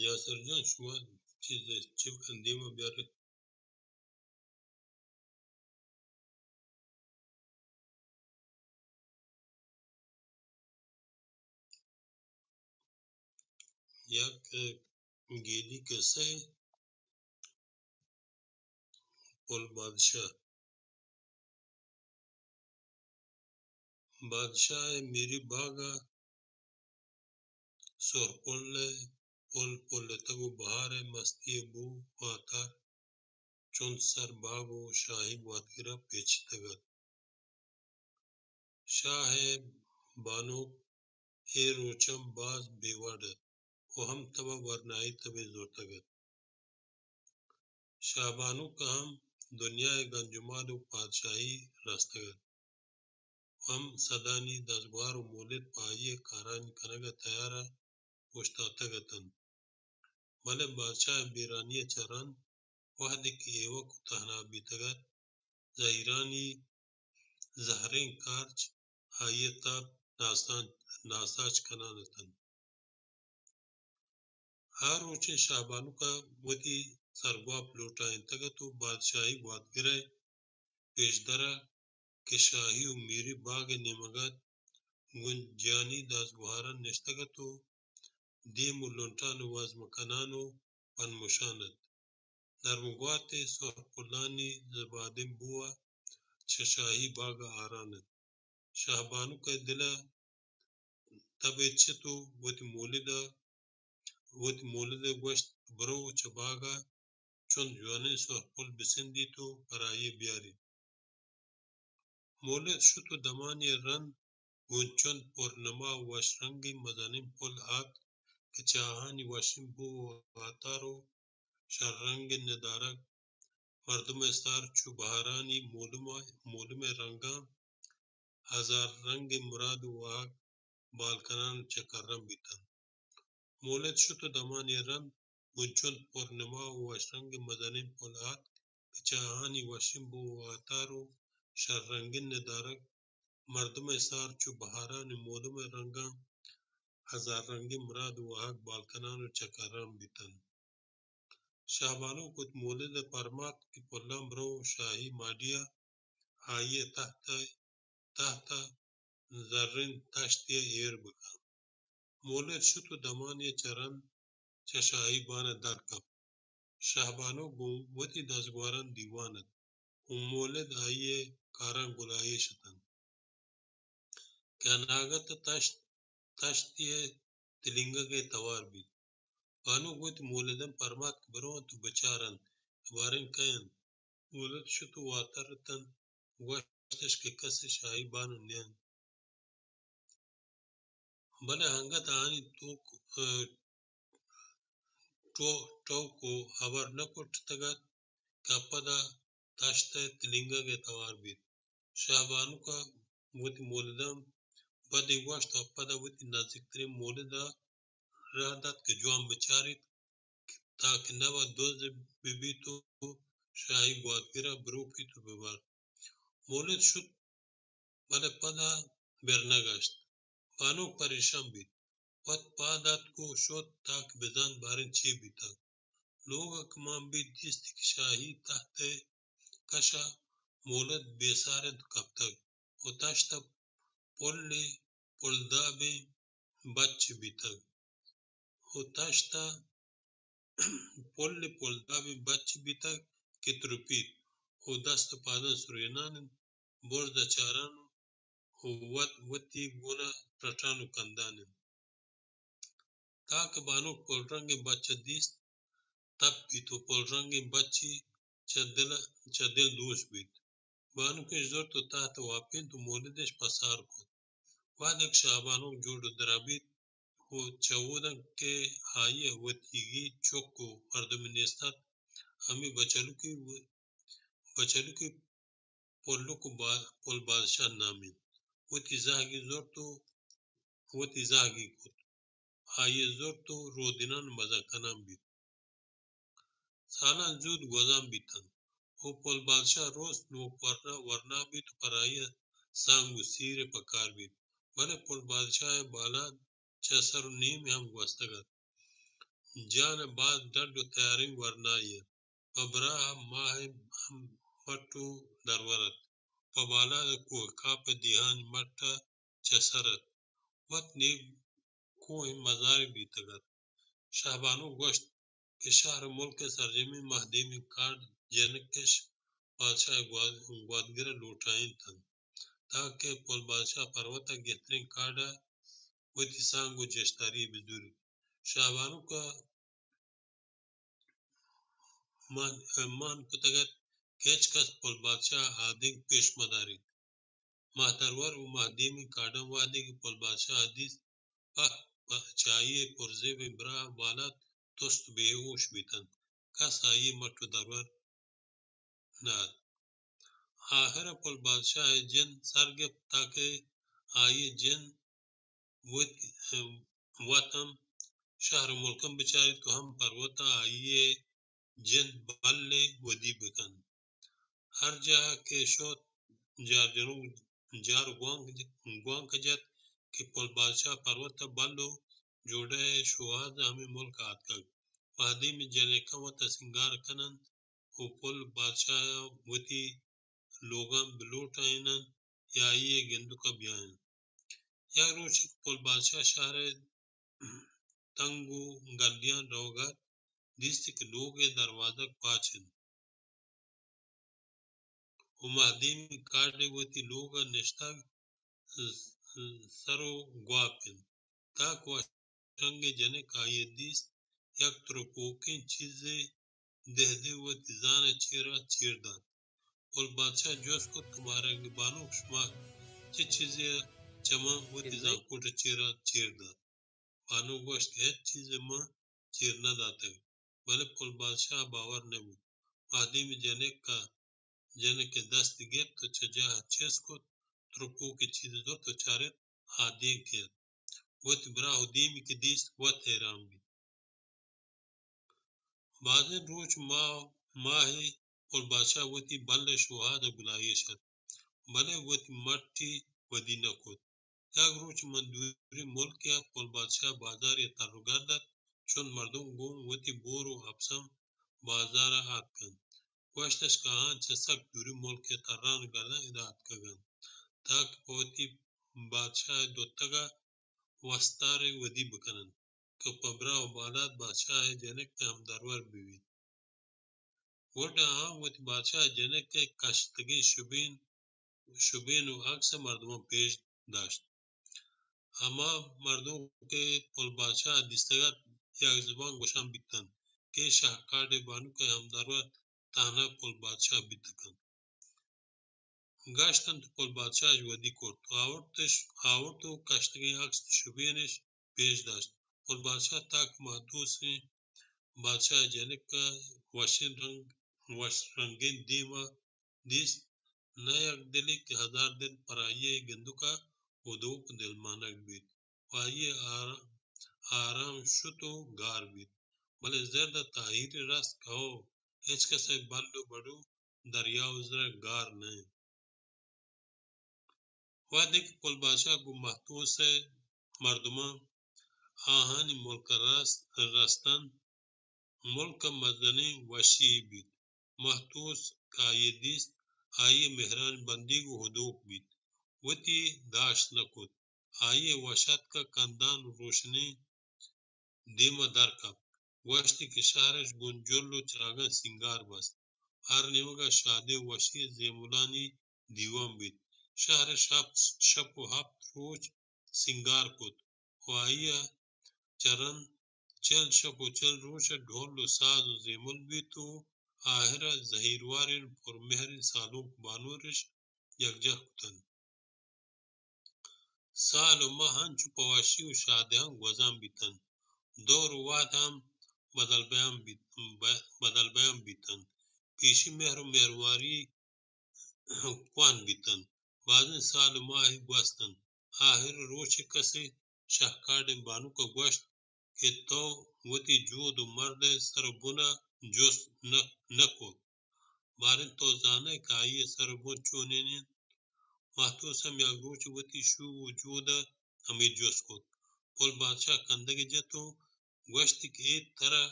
یاسر جان، شما چیز چی دیما بیارے؟ یک گیدی کسہ، پل بادشاہ۔ بادشاہ ءِ میری باگ ءَ سہر پل ءِ پل پلتگ ءُ بہار ءِ مستی ءِ بو واتر چنت سر باگ ءُ شاہی گواتگر ءَ پیچتگ ات۔ شاہ ءِ بانک اے روچاں باز بے وڑ ات ءُ ہم تب ءَ ورنائی تبے زرتگ ات۔ شاہ بانک ءَ ہم دنیا ءِ گنجمال ءُ پادشاہی رستگ ات۔ ہم سدانی دزگوہار ءُ مولد پہ آئی ءِ کارانی کنگ ءَ تیار ءُ اوشتاتگ اتنت۔ بلے بادشاہ ءِ بیرانی ءَ چہ رند وہدے کہ ایوک ءُ تہنا بیتگ ات، زہیرانی زہریں کارچ آئی ءِ تب ناسان-، ناساچ کنان اتنت۔ آ روچیں شاہ بانک ءَ وتی سرگواپ لوٹائینتگ ات ءُ بادشاہی گواتگر ءِ پیشدر ءَ کہ شاہی ءُ میری باگ ءِ نیمگ ءَ ات، گوں جیانی دزگوہاراں نشتگ ات ءُ دیم ءُ لنٹان ءَ وزم کنان ءُ پنمشان ات۔ نرم گوات ءِ سہر پلانی زبادیں بو ءَ چہ شاہی باگ ءَ آران ات۔ شاہ بانک ءِ دل ءَ تب اچ ات ءُ وتی مولد ءَ، وتی مولد ءَ گوشت، برو چہ باگ ءَ چنت جوانیں سہر پل بسندیت ءُ پر آئی ءَ بیاریت۔ مولد شت ءُ دمانے ءَ رند گوں چنت پرنما ءُ وش رنگیں مزنیں پل آتک کہ چہ آہانی وشیں بو ءُ واتر ءُ شر رنگیں ندارگ مردم ءِ سر چو بہارانی مولم ءَ، مولم ءِ رنگاں ہزار رنگیں مراد ءُ واہگ بال کنان ءُ چکران بیتنت۔ مولد شت ءُ دمانے ءَ رند گوں چنت پرنما ءُ وش رنگیں مزنیں پل آتک کہ چہ آہانی وشیں بو ءُ واتر ءُ شر رنگیں ندارگ مردم ءِ سر چو بہارانی مولم ءِ رنگاں ہزار رنگیں مراد ءُ واہگ بال کنان ءُ چکران بیتنت۔ شاہ بانک وت مولد ءَ پرمات کہ پلاں برو شاہی ماڈی ءَ آئی ءِ تحت ءَ، تحت ءَ زرین تشتے ءَ ایر بکن۔ مولد شت ءُ دمانے ءَ چہ رند چہ شاہی بان ءَ در کپت۔ شاہ بانک گوں وتی دزگوہاراں دیوان ات ءُ مولد آئی ءِ کاراں گلائیش اتنت کہ اناگت ءَ تشت، تشتے ءِ تلینگگ ءِ توار بیت۔ بانک وتی مولداں پرمات کہ برو انت ءُ بچار انت کہ باریں کئے انت۔ مولد شت ءُ واتر اتنت، گوشتش کہ کسے شاہی بان ءَ نہ انت۔ بلے انگت آہانی توک، ءَ، ٹو-، ٹوک ءُ ہبر نہ کٹتگ ات کہ پدا تشت ءِ تلینگگ ءِ توار بیت۔ شاہ بانک ءَ وتی مولداں بدے گوشت ءُ پدا وتی نزیکتریں مولد ءَ راہ دات کہ جوان بچاریت تاکہ نبا دز بہ بیت ءُ شاہی گواتگر ءَ بروپیت ءُ ببرت۔ مولد شت، بلے پدا بر نہ گشت۔ بانک پریشان بیت۔ وت پاد آتک ءُ شت تاکہ بزانت باریں چے بیتگ۔ لوگ ءَ کہ مان بیت، دیست کہ شاہی تحت ءِ کش ءَ مولد بے سار انت کپتگ ءُ تشت ءَ پلے پلدابیں بچ بیتگ ءُ تشت ءَ پلے پلدابیں بچ بیتگ کہ ترپیت ءُ دست ءُ پاداں سرینان انت، برز ءَ چاران ءُ وت وتی گون ءَ رٹان ءُ کندان انت۔ تاکہ بانک پلرنگیں بچ ءَ دیست، تپیت ءُ پلرنگیں بچی چہ دل، چہ دل دوست بیت۔ بانک اش زرت ءُ تحت ءَ واپینت ءُ مولد اش پسار کت۔ وہدے کہ شاہ بانک جوڑ ءُ درا بیت ءُ چہ اوداں کہ آئی ءَ وتیگی چک ءُ مردمے نیست ات، ہمے بچلکی، بچلکی پلک ءُ با-، پل بادشاہ نامینت۔ وتی زہگی زرت ءُ وتی زہگی کت۔ آئی ءَ زرت ءُ رودینان مزن کنان بیت۔ سالاں زوت گوزان بیتنت ءُ پل بادشاہ روست نوک ورنا، ورنا بیت ءُ پر آئی ءَ سانگ ءُ سیرے پکار بیت، بلے پل بادشاہ ءِ بالاد چہ سر ءُ نیم ءَ ہم گوستگ ات۔ جان ءَ باز ڈڈ ءُ تیاریں ورنایے ات۔ پہ براہ ءَ ماہ ءِ مٹ ءُ درور ات۔ پہ بالاد ءَ کوہ کاپ ءِ دیہانی مٹ ءَ چہ سر ات۔ وت نیم کوہ ءِ مزارے بیتگ ات۔ شاہ بانک گوشت کہ شہر ءُ ملک ءِ سرجمیں ماہ دیمی کاڈ جنک اِش بادشاہ ءِ گواد-، گوادگر ءَ لوٹائینت اَنت، تاکہ پل بادشاہ پروت ءَ گہتریں کاڈ ءَ وتی سانگ ءُ جشتاری بزوریت۔ شاہ بانک ءَ مان، مان کتگ ات کہ ہچ کس پل بادشاہ ءَ آدینک پیش مداریت۔ ماہ درور ءُ ماہ دیمیں کاڈاں وہدے کہ پل بادشاہ ءَ دیست، پہ، پہ چہ آئی ءِ پرزیبیں براہ ءَ بالاد تست ءُ بے ہوش بیت اَنت۔ کس آئی ءِ مٹ ءُ درور نہ ات۔ آہر ءَ پل بادشاہ ءِ جند سر گپت، تاکہ آئی ءِ جند وت، وت ہم شہر ءُ ملکاں بچاریت ءُ ہم پروت ءَ آئی ءِ جند بل ءُ ودی بکنت۔ ہر جاہ کہ شت، جار جنوک جار گوانک، گوانک جت کہ پل بادشاہ پروت ءَ بل ءُ جوڑہ ءِ شوہاز ءَ ہمے ملک ءَ آتکگ۔ ماہ دیمی جنکاں وت ءَ سینگار کن اَنت ءُ پل بادشاہ ءَ وتی لوگاں بلوٹائین اَنت یا آئی ءِ گندک ءَ بیاین اَنت۔ یک روچے کہ پل بادشاہ شہر ءِ تنگ ءُ گلیاں روگ ءَ ات، دیست کہ لوگ ءِ دروازگ پاچ اَنت ءُ ماہ دیمی کاڈ ءَ وتی لوگ ءَ نشتگ، سر ءُ گواپ اَنت۔ تاک وش رنگیں جنک آئی ءَ دیست، یک ترپوکیں چیزے دہ دہ وتی زان ءِ چیر ءَ چیر دات۔ پل بادشاہ ءَ جست کت کہ ماہ رنگیں بانک، شما چے چیزے ءَ چہ من وتی زانکوٹ ءِ چیر ءَ چیر دات؟ بانک گوشت کہ ہچ چیزے من چیر نہ داتگ، بلے پل بادشاہ ءَ باور نہ بوت۔ ماہ دیمی جنک ءَ جنک ءِ دست گپت ءُ چہ جاہ ءَ چست کت، ترپوکیں چیزے زرت ءُ چارت، آدینک ات۔ وتی براہ ءُ دیمی کہ دیست، وت حیران بیت۔ بازیں روچ ماہ، ماہ ءَ پل بادشاہ وتی بل ءِ شوہاز ءَ گلائیش ات، بلے وتی مٹی ودی نہ کت۔ یک روچ من دوریں ملکے ءَ، پل بادشاہ بازارے ءَ تر ءُ گرد ات، چنت مردم گوں وتی بور ءُ اپساں بازار ءَ آتک اَنت۔ گوشت اِش کہ آہاں چہ سک دوریں ملک ءِ تران ءُ گرداں ادا آتکگ اَنت، تاکہ پہ وتی بادشاہ ءِ دوتک ءَ وستارے ودی بکن اَنت کہ پہ براہ ءُ بالاد بادشاہ ءِ جنک ءِ ہمدرور بہ بیت۔ گڈا آہاں وتی بادشاہ ءِ جنک ءِ کشتگیں شبین، شبین ءُ عکس ءَ مردماں پیش داشت۔ ہما مردم کہ پل بادشاہ ءَ دیستگ اَت، یک زبان گوشان بیت اَنت کہ شاہ کاڈ ءِ بانک ءِ ہمدرور تہنا پل بادشاہ بیت کنت۔ گشت اَنت، پل بادشاہ اِش ودی کرت، آورتش، آورت ءُ کشتگیں عکس ءُ شبین اِش پیش داشت۔ پل بادشاہ تاک مہتوسیں بادشاہ ءِ جنک ءِ وشیں رنگ، وش رنگیں دیم ءَ دیست، نہ یک دلے کہ ہزار دل پر آئی ءِ گندک ءَ ہدوک ءُ دلمانگ بیت ءُ آئی ءِ آرا-، آرام شت ءُ گار بیت۔ بلے زرد ءَ تاہیرے رست کہ ہو، ہچ کس ءِ بل ءُ بڈو دریا ءُ زر ءَ گار نہ اِنت۔ وہدے کہ پل بادشاہ گوں مہتوس ءِ مردماں آہانی ملک ءَ رست، رست اَنت، ملک ءَ مزنیں وشی یے بیت۔ مہتوس کہ آئی ءَ دیست، آئی ءِ مہرانی بندیگ ءُ ہدوک بیت، وتی داشت نہ کت۔ آئی ءِ وش اتک ءَ کندان ءُ روشنیں دیم ءَ در کپت۔ گوشتی کہ شہر اِش گوں جل ءُ چراگاں سینگار بست۔ ہر نیمگ ءَ شادی ءُ وشی ءِ زیملانی دیوان بیت۔ شہر اِش ہپت شپ ءُ ہپت روچ سینگار کت ءُ آئی ءَ چہ رند چل شپ ءُ چل روچ ءَ ڈھول ءُ ساز ءُ زیمل بیت ءُ آہر ءَ زہیرواریں پرمہریں سالونک بانور اِش یکجاہ کت اَنت۔ سال ءُ ماہ انچو پہ وشی ءُ شادیاں گوزان بیت اَنت۔ دور ءُ وہد ہم بدل بیان بیت، ب-، بدل بیان بیت اَنت۔ پیشی مہر ءُ مہرواری کوہن بیت اَنت۔ بازیں سال ءُ ماہے گوست اَنت۔ آہر ءَ روچے کسے شاہ کاڈیں بانک ءَ گوشت کہ تو وتی جود ءُ مرد ءِ سر ءُ بن ءَ جست نہ، نہ کت۔ باریں تو زان ئے کہ آئی ءِ سر ءُ بن چونین اَنت؟ مہتوس ہم یک روچے وتی شوب ءُ جود ءَ ہمے جست کت۔ پل بادشاہ کندگے جت ءُ گوشت کہ اے ترا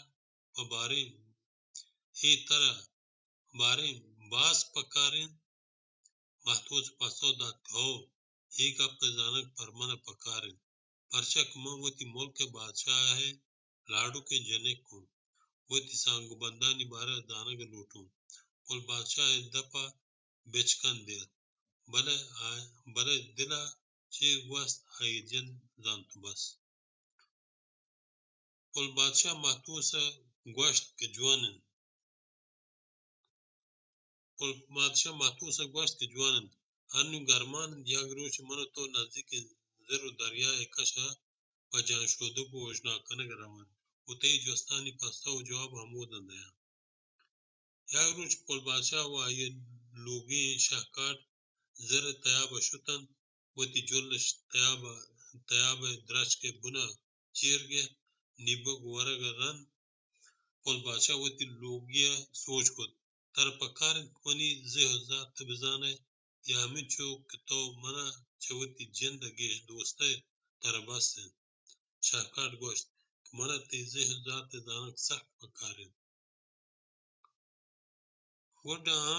پہ باریں، اے ترا باریں باز پکاریں؟ مہتوس پسو دات کہ ہو، اے گپ ء زانگ پر من ء پکار انت، پرچا کہ من وتی ملک ء بادشاہ ء لاڈکیں جنک اوں، وتی سانگ و بندانی بارہ ء زانگ ء لوٹوں۔ پل بادشاہ ء دپ ء بچکند ات، بلے آ، بلے دل ء چے گوست آئی جند زانت بس۔ پل بادشاہ مہتوس ء گوشت کہ جوان انت۔ پل بادشاہ مہتوس ء گوشت کہ جوان انت، انوں گرمان انت، یک روچ من ء تو نزیکیں زر و دریائے کش ء پہ جان شودگ و اوژناگ کنگ ء روان و تئی جستانی پسہ و جواب ہموداں دیاں۔ یک روچ پل بادشاہ و آئی ء لوگیں شہکاٹ زر ء تیاب ء شت انت، وتی جلش تیاب ء، تیاب ء درچک ء بن ء چیر گپت، نیبگ ورگ ء رند پل بادشاہ وتی لوگی ء سوج کت، ترا پکار انت کہ منی زہ و زات ء بزانئے، یا ہمینچو کہ تو من ء چہ وتی جند ء گیش دوست ئے، ترا بس انت؟ شہکاٹ گوشت کہ من ء تئی زہ و زات ء زانگ سک پکار انت۔ گڈا آ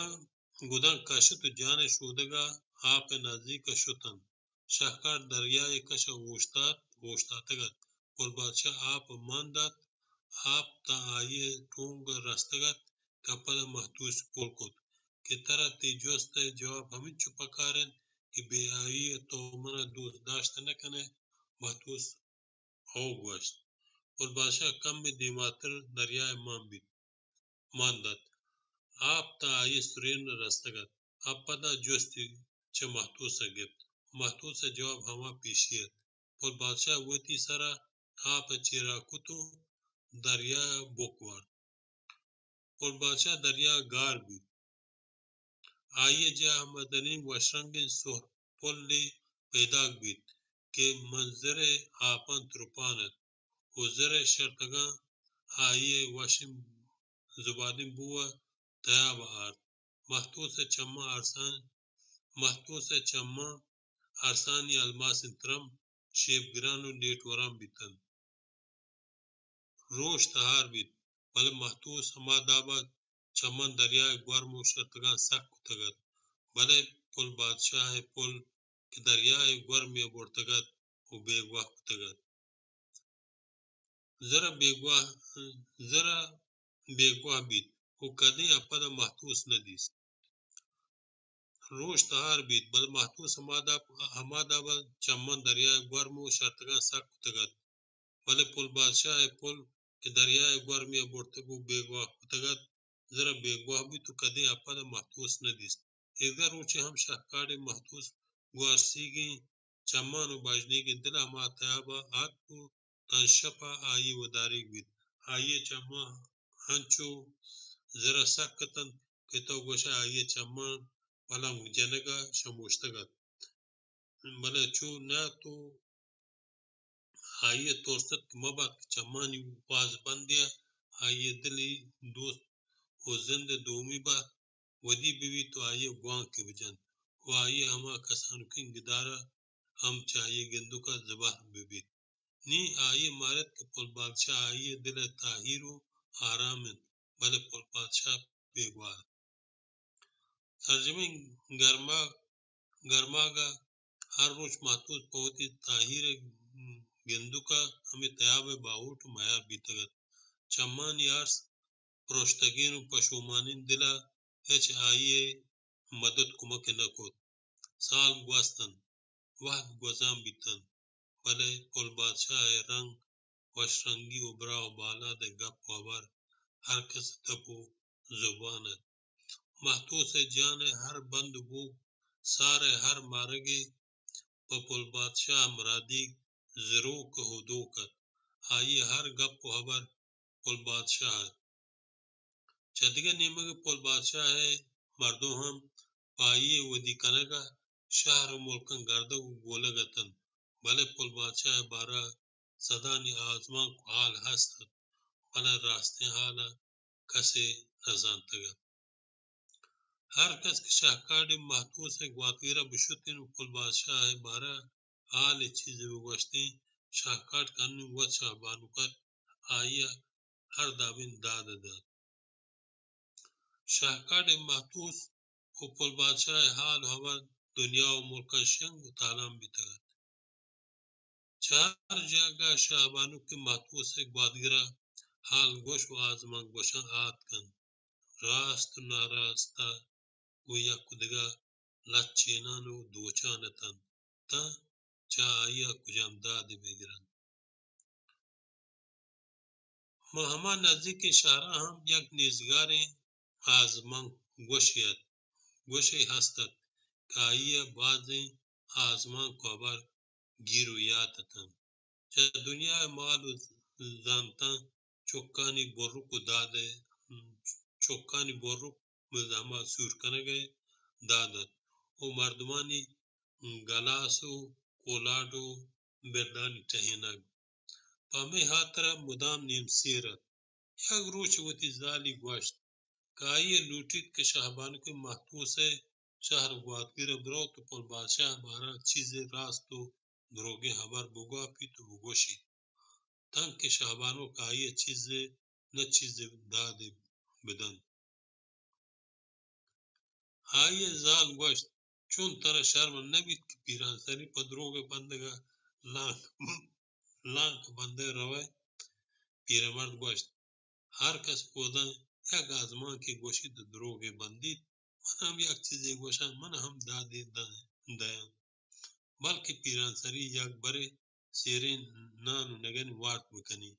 گداں کشت و جان ء شودگ ء آپ ء نزیک ء شت انت۔ شہکاٹ دریائے کش ء اوشتات، اوشتاتگ ات۔ پل بادشاہ آپ ء مان دات، آپ تاں آئی ء ٹونگ ء رستگ ات کہ پدا مہتوس پل کت کہ ترا تئی جست ء جواب ہمینچو پکار انت کہ بے آئی ء تو من ء دوست داشت نہ کن ئے؟ مہتوس ہو گوشت۔ پل بادشاہ کمے دیماتر دریائے مان بیت، مان دات۔ آپ تاں آئی سرین رستگ ات۔ آ پدا جستی چہ مہتوس ء گپت۔ مہتوس ء جواب ہما پیشی ات۔ پل بادشاہ وتی سرا آپ ء چیرا کت و دریا ء بک وارت۔ پل بادشاہ دریا ء گار بیت۔ آئی ء جاہ ء مزنیں وشرنگیں سہر پلے پیداک بیت کہ ماں زر ء آپاں ترپان ات و زر ء شرتگاں آئی ء وشیں زبادیں بو ء تیاب ء آرت۔ مہتوس ء چماں ارسان، مہتوس ء چماں ارسانی الماسیں ترمپ شیپ گران و لیٹ وران بیت انت۔ روش تہار بیت، بلے مہتوس ہما داب ء چماں دریائے گورم و شرتگاں سک کتگ ات، بلے پل بادشاہ ء پل کہ دریائے گورمے ء برتگ ات و بیگواہ کتگ ات۔ زر ء بیگواہ، زر ء بیگواہ بیت و کدیں ء پد ء مہتوس نہ دیست۔ روش تہار بیت، بلے مہتوس ہما داب، ہما داب ء چماں دریائے گورم و شرتگاں سک کتگ ات، بلے پل بادشاہ ء پل کہ دریائے گورمے ء برتگ و بیگواہ کتگ ات، زر ء بیگواہ بیت و کدیں ء پد ء مہتوس نہ دیست۔ ایدگہ روچے ہم شہکاڑے مہتوس گوارسیگیں چمان و بژنیگیں دل ء ہما تیاب ء آتک و تاں شپ ء آئی وداریگ بیت۔ آئی ء چماں انچو زر ء سک اتنت کہ تو گوش ئے آئی ء چماں پلنگ جنگ ء شموشتگ ات۔ بلے چو نہ تو آئی ء ترس ات کہ مبات کہ چمانی باز بندے ء آئی ء دلی دوست و زند ء دومی بات ودی بہ بیت و آئی ء گوانکے بہ جنت و آئی ء ہما کسانکیں گدار ء ہم چہ آئی ء گندک ء زبہر بہ بیت۔ نی آئی ء مارت کہ پل بادشاہ آئی ء دل ء تاہیر و آرام انت، بلے پل بادشاہ بیگواہ ات۔ سرجمیں گرماگ، گرماگ ء ہر روچ مہتوس پہ وتی تاہیر ء گندک ء ہمے تیاب ء باہوٹ و میار بیتگ ات۔ چمانی ارس پروشتگیں و پشومانیں دل ء ہچ آئی ء مدد کمک نہ کت۔ سال گوست انت، وہد گوزان بیت انت، بلے پل بادشاہ ء رنگ، وش رنگی و براہ و بالاد ء گپ و ہبر ہر کس ء دپ و زبان ات۔ مہتوس ء جان ء ہر بند و بوگ، سار ء ہر مارگے پہ پل بادشاہ ء مرادیگ زروک ء ہدوک ات۔ آئی ء ہر گپ و ہبر پل بادشاہ ات۔ چہ دگہ نیمگ ء پل بادشاہ ء مردم ہم پہ آئی ء ودی کنگ ء شہر و ملکاں گردگ و گولگ اتنت، بلے پل بادشاہ ء بارہ ء سدانی آزمانک و حال ہست ات، بلے راستیں حال ء کسے نہ زانتگ ات۔ ہر کس کہ شہکاڑے مہتوس ء گواتگیر ء بشتیں و پل بادشاہ ء بارہ ء حال ء چیزے بگوشتیں، شہکاٹ کہ انوں وت شاہ بانک ات، آئی ءَ ہر دابیں داد دات۔ شہکاڑ ءِ مہتوس و پل بادشاہ ءِ حال و ہبر دنیا و ملکاں شنگ و تالان بیتگ ات۔ چہ ہر جاگہ شاہ بانک ءِ مہتوس ءِ گوادگر ءَ حال گوش و آزمانک گوشاں آتک انت۔ راست و ناراست ءَ گوں یک و دگہ لچینان و دوچان اتنت، تاں چہ آئی ءَ کجام دادے بگر انت۔ ماں ہما نزیکیں شہراں ہم یک نیزگاریں آزمانک گوشے ات، گوشے ہست ات کہ آئی ءَ بازیں آزمانک و ہبر گیر و یات اتنت۔ چہ دنیا ءِ مال و زانتاں چکانی برک و داد ءَ، چکانی برک مزاحم ءَ سور کنگ ءِ داد ات و مردمانی گلاس و کولاڈ و بردانی ٹہینگ۔ پہ ہمے ہاترا مدام نیم سیر ات۔ یک روچ وتی زالی گوشت کہ آئی ءَ لوٹیت کہ شاہ بانک ءِ مہتوس ءِ شہر گوادگر ءَ بروت و پل بادشاہ ءِ بارہ ءَ چیزے راست و دروگیں ہبر بگواپیت و بگوشیت، تانکہ شاہ بانک آئی ءَ چیزے نہ چیزے دادے بدنت۔ آئی ءِ زال گوشت، چون ترا شرم نہ بیت کہ پیرانسری پہ دروگ ءِ بندگ ءَ لانک، لانک بندگ ءَ روئے؟ پیرمرد گوشت، ہر کس اوداں یک آزمانکے گوشیت و دروگے بندیت، من ہم یک چیزے گوشاں، من ہم دادے داں، دیاں۔ بلکیں پیرانسری یک برے سیریں نان و نگن وارت بکنی۔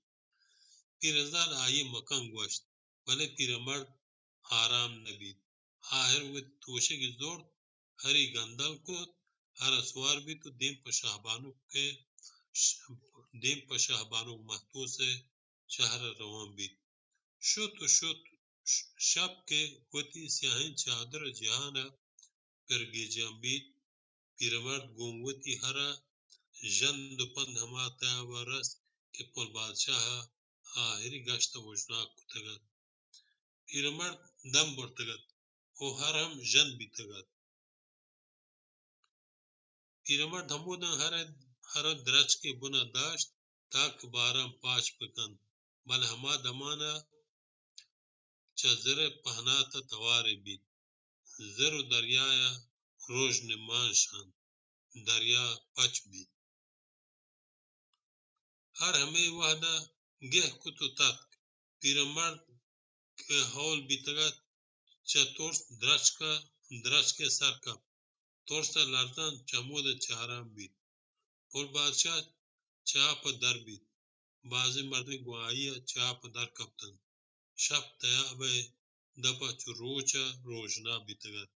پیرزال آئی ءِ مکن گوشت، بلے پیرمرد آرام نہ بیت۔ آہر وتی توشگے زرت، ہری گندل کت، ہر ءَ سوار بیت و دیم پہ شاہ بانک ءِ، دیم پہ شاہ بانک مہتوس ءِ شہر ءَ روان بیت۔ شت و شت، ش-، شپ کہ وتی سیاہیں چادر ءَ جہان ءَ پرگیجان بیت، پیرمرد گوں وتی ہر ءَ ژند و پند ہما تیاب ءَ رست کہ پل بادشاہ ءَ آہری گشت ءَ وژناک کتگ ات۔ پیرمرد دم برتگ ات و ہر ہم ژند بیتگ ات۔ پیرمرد ہموداں ہر، ہر درچکے بن ءَ داشت تاکہ باراں پاچ بکنت، بلے ہما دمان ءَ چہ زر ءِ پہنات ءَ توارے بیت۔ زر و دریا ءَ روژن مان شانت، دریا پچ بیت۔ ہر ہمے وہد ءَ گہ کت و تتک۔ پیرمرد کہ ہول بیتگ ات، چہ ترس درچک ءَ، درچک ءَ سر کپت۔ ترس ءَ لرزان چمود ءَ چاران بیت۔ پل بادشاہ چہ آپ ءَ در بیت۔ بازیں مردم گوں آئی ءَ چہ آپ ءَ در کپتنت۔ شپ تیاب ءِ دپ ءَ چو روچ ءَ روژنا بیتگ ات۔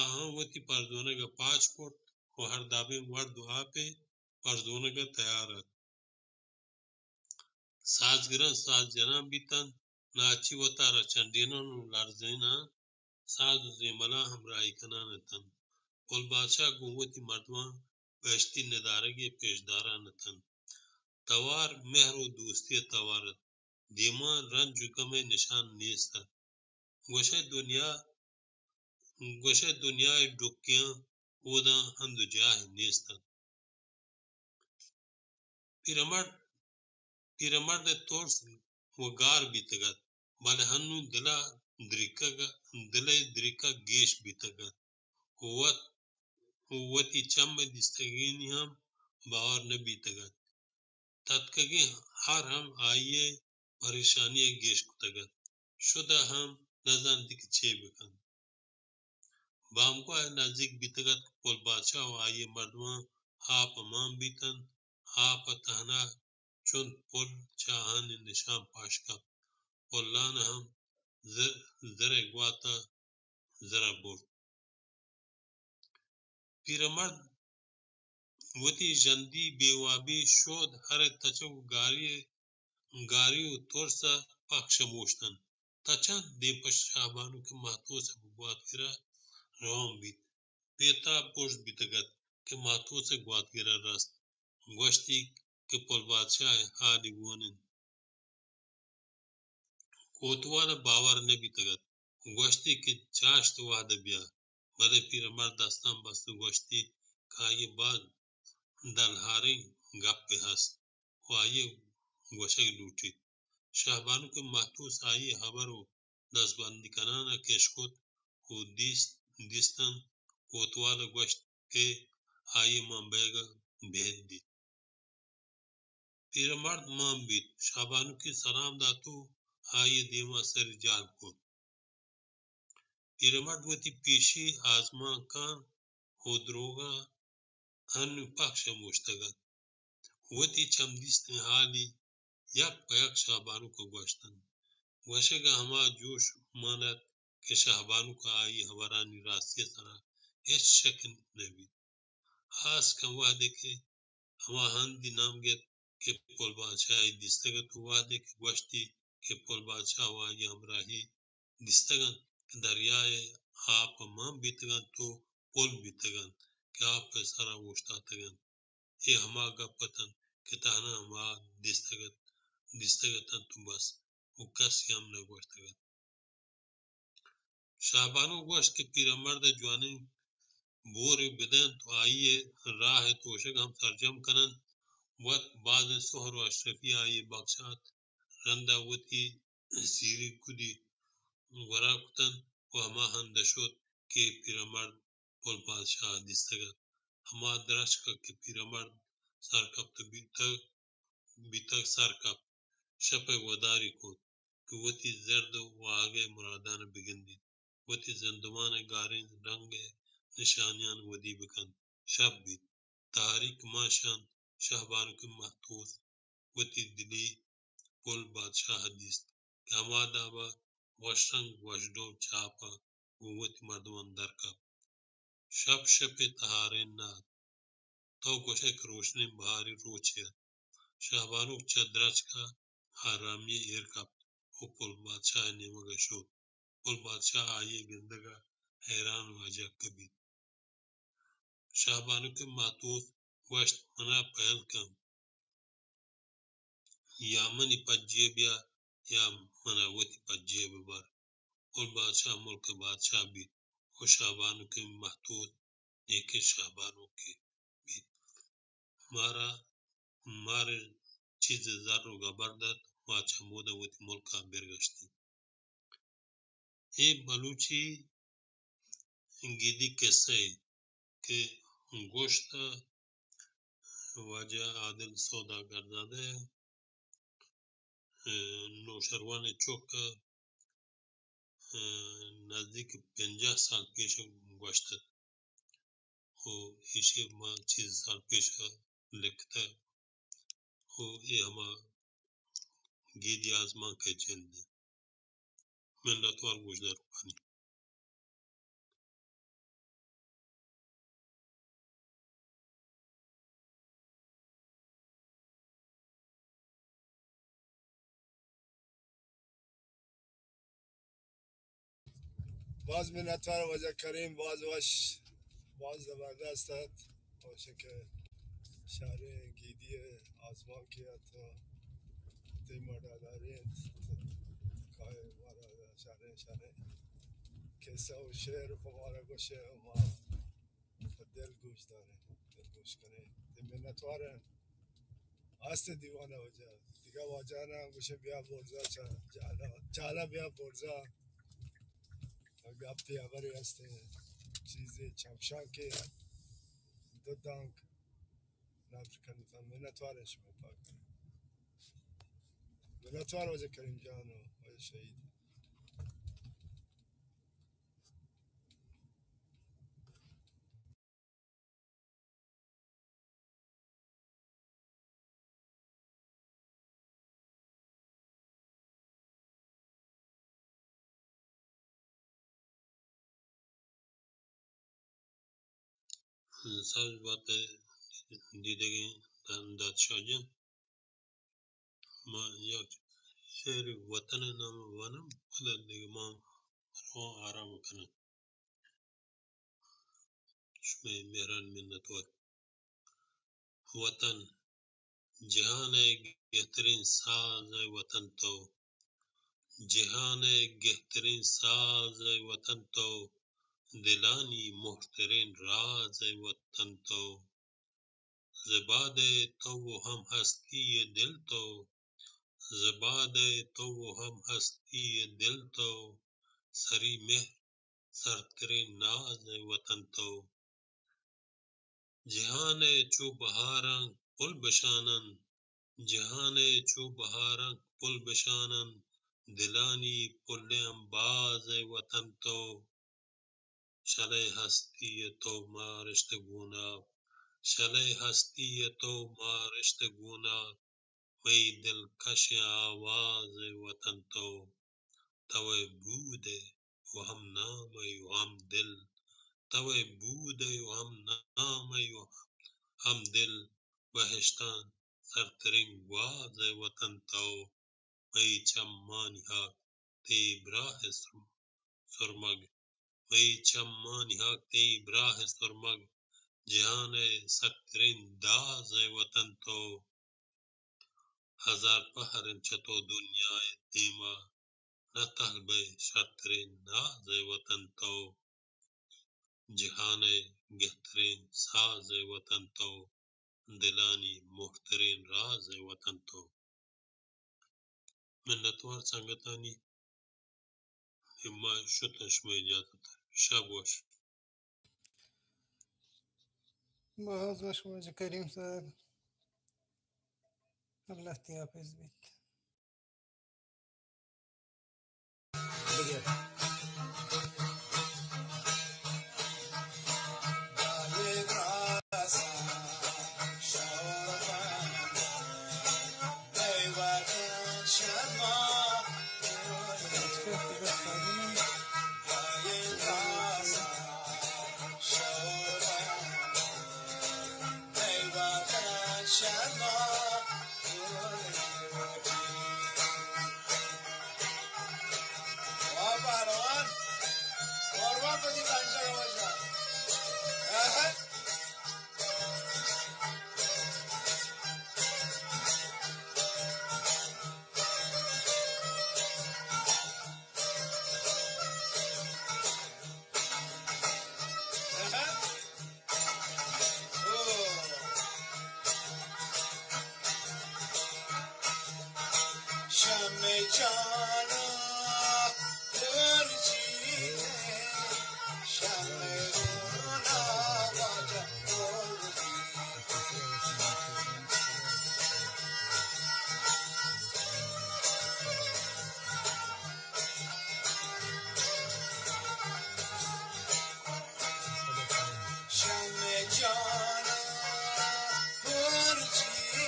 آہاں وتی پرزونگ ءَ پاچ کرت و ہر دابیں ورد و آپے پرزونگ ءَ تیار ات۔ سازگراں ساز جنان بیتنت، ناچی وتارا چنڈینان و لرزینان، ساز و زیملاں ہمراہی کنان اتنت۔ پل بادشاہ گوں وتی مردماں بہشتی ندارگے پیشداران اتنت۔ توار مہر و دوستی ءِ توار ات۔ دیما رنج و گم ءِ نشان نیست ات۔ گوشئے دنیا، گوشئے دنیا ءِ ڈکیاں اوداں ہند و جاہے نیست ات۔ پیرمرد، پیرمرد ءِ ترس و گار بیتگ ات، بلے ہنوں دل ءَ دریکگ، دل ءِ دریکگ گیش بیتگ ات۔ و وت، و وتی چم ءِ دیستگینی ہم باور نہ بیتگ ات۔ تتکگیں ہر ہم آئی ءِ پریشانی ءَ گیش کتگ ات۔ شد ءَ ہم نہ زانتی کہ چے بکنت۔ بامگواہ ءَ نزیک بیتگ ات کہ پل بادشاہ و آئی ءِ مردماں آپ ءَ مان بیتنت۔ آپ ءَ تہنا چنت پل چہ آہانی نشان پاش کپت۔ پلان ءَ ہم زر، زر ءِ گوات ءَ زر ءَ برت۔ پیرمرد وتی ژندی، بے وابی، شود، ہر ءِ تچگ و گاری، گاری و ترس ءَ پخ شموشتنت۔ تچان دیم پہ شاہ بانک ءِ مہتوس ءِ گواتگر ءَ روان بیت۔ بے تاب برز بیتگ ات کہ مہتوس ءِ گواتگر ءَ رست۔ گوشتی کہ پل بادشاہ ءِ حالی گون انت۔ کوتوال ءَ باور نہ بیتگ ات۔ گوشتی کہ چاشت وہد ءَ بیا، بلے پیرمرد دستاں بست و گوشتی کہ آئی ءَ باز دلہاریں گپے ہست و آئی ءَ گوشگ لوٹیت۔ شاہبانک ءِ مہتوس آئی ءِ ہبر ءُ دزبندی کنان ءَ کش کت ءُ دیست، دیست اَنت، کوتوال ءَ گوشت کہ آئی ءِ مان بئیگ ءِ بہند بیت۔ پیرمرد مان بیت، شاہبانک ءَ سلام دات ءُ آئی ءِ دیم ءَ سر جہل کت۔ پیرمرد وتی پیشی آزمانکاں ءُ دروگاں انوں پکش ءَ اوشتگ اَت۔ وتی چم دیستیں ہالی یک پہ یک شاہبانک ءَ گوشت اَنت۔ گوشگ ءَ ہما جوش مان اَت کہ شاہبانک ءَ آئی ءِ ہبرانی راستی ءِ سرا ہچ شک نہ بیت۔ ہاسکاں وہدے کہ ہما ہندی نام گپت کہ پل بادشاہ ءَ دیستگ اَت ءُ وہدے کہ گوشتی کہ پل بادشاہ ءُ آئی ءِ ہمراہی دیستگ اَنت کہ دریا ءِ آپ ءَ مان بیتگ اَنت ءُ پل بیتگ اَنت کہ آپ ءِ سرا اوشتاتگ اَنت۔ اے ہما گپ اَت اَنت کہ تہنا ہما دیستگ اَت، دیستگ اَت اَنت ءُ بس، ءُ کسے ہم نہ گوشتگ اَت۔ شاہبانک گوشت کہ پیرمرد ءَ جوانیں بورے بدنت ءُ آئی ءِ راہ ءِ توشگ ہم سرجم کننت۔ وت بازیں سہر ءُ اشرفی آئی ءَ بکشات۔ رند ءَ وتی زیری گدی گورا کتنت ءُ ہما ہند ءَ شت کہ پیرمرد پل بادشاہ ءَ دیستگ اَت۔ ہما درچک ءَ کہ پیرمرد سرکپت بیتگ، بیتگ سر کپت۔ شپ ءَ وداری کت کہ وتی زرد ءُ واہگ ءِ مرادان ءَ بگندیت، وتی زندمان ءِ گاریں رنگ ءِ نشانیان ودی بکنت۔ شپ بیت۔ تاریک ماش اَنت۔ شاہبانک ءِ مہتوس وتی دلی پل بادشاہ ءَ دیست کہ ہما داب ءَ وش رنگ وش ڈول چاپ ءَ گوں وتی مردماں در کپت۔ شپ شپے تہاریں نہ اَت۔ تو گوش ئے کہ روشنیں بہاری روچے اَت۔ شاہبانک چہ درچک ءَ آرامی ءَ ایر کپت ءُ پل بادشاہ ءِ نیمگ ءَ شت۔ پل بادشاہ آئی ءِ گندگ ءَ حیران ءُ اجکہ بیت۔ شاہبانک ءِ مہتوس گوشت، من ءَ پہل کن، یا منی پجی ءَ بیا، یا من ءَ وتی پجی ءَ ببر۔ پل بادشاہ ملک ءِ بادشاہ بیت ءُ شاہبانک ءِ مہتوس نیکیں شاہبانکے بیت۔ مارا، مارا چیزے زر ءُ گبر دات ءُ ما چہ ہمودا وتی ملک ءَ برگشتیں۔ اے بلوچی گیدی کسہ اے کہ گوشت واجہ عادل سوداگرزادہ ءَ، نوشروان ءِ چک ءَ، نزدیک پنجاہ سال پیش گوشت اَت۔ ءُ ایشی ما چیز سال پیش لکھتہ ءُ اے ہما گیدی آزمانک ءِ جند اِنت۔ منتوار گوشداروکانی۔ باز منتوار واجہ کریم، باز وش، باز زبردست اَت۔ وش کہ شریں گیدی آزمانکے اَت، تئی مڈا دارینت، کائے مارا شریں، شریں کسہ ءُ شعر پہ مارا گوشے ءُ ما پہ دل گوش داریں، دل گوش کنیں۔ تئی منتوار ایں۔ آستے دیوان ءَ واجہ۔ دگہ واجہاناں گوشے بیا برزا چا جالا، جالا بیا برزا۔ گپے ہبرے ہستیں، چیزے چمشانکے دو دانک نبر کنتاں۔ منتوار ایں شما پاک۔ منتوار واجہ کریم جان ءُ واجہ شہید۔ سبز بات دیدگیں دادشاہ جان۔ ما یک شعر وطن ءِ نام ءَ وانم، پدا دگہ ما رواں آرام کناں۔ شمئے مہرانی منتوار۔ وطن، جہان ءِ گہتریں ساز ئے وطن تو، جہان ءِ گہتریں ساز ئے وطن تو، دلانی مہرتریں راز ئے وطن تو۔ ز باد ءَ تو ءُ ہم ہستی ءِ دل تو، زباد ئے تو و ہم ہستی ئے دل تو، سری مہر سرتریں ناز ئے وطن تو۔ جہان ئے چو بہاراں پل بشانن، جہان ئے چو بہاراں پل بشانن، دلانی پلیں امباز ئے وطن تو۔ شلئے ہستی ئے تو مارشت گوناپ، شلئے ہستی ئے تو مارشت گوناپ، مئی دلکشیں آواز ئے وطن تو۔ توئے بود ئے و ہم نام ئے و ہم دل، توئے بود ئے و ہم نام ئے و ہم دل، بہشتاں سرتریں گواز ئے وطن تو۔ مئی چمانی ہاک تئی براہ سر-، سرمگ، مئی چمانی ہاک تئی براہ سرمگ، جہان ئے سکتریں داز ئے وطن تو۔ ہزار پہر انت چہ تو دنیا ئے دیما، نہ تہل بئے شرتریں ناز ئے وطن تو۔ جہان ئے گہتریں ساز ئے وطن تو، دلانی مہرتریں راز ئے وطن تو۔ منتوار سنگتانی، ما شتاں شمئے اجازت ءَ۔ شب وش۔ باز وش واجہ کریم صاحب۔ اللہ تئی حافظ بیت۔ واہ پہلوان، قربان پتی تانجا روشا۔ اہے۔ شمع جانا گرجی، شمع رونا واجہ گرجی۔ شمع جانا گرجی،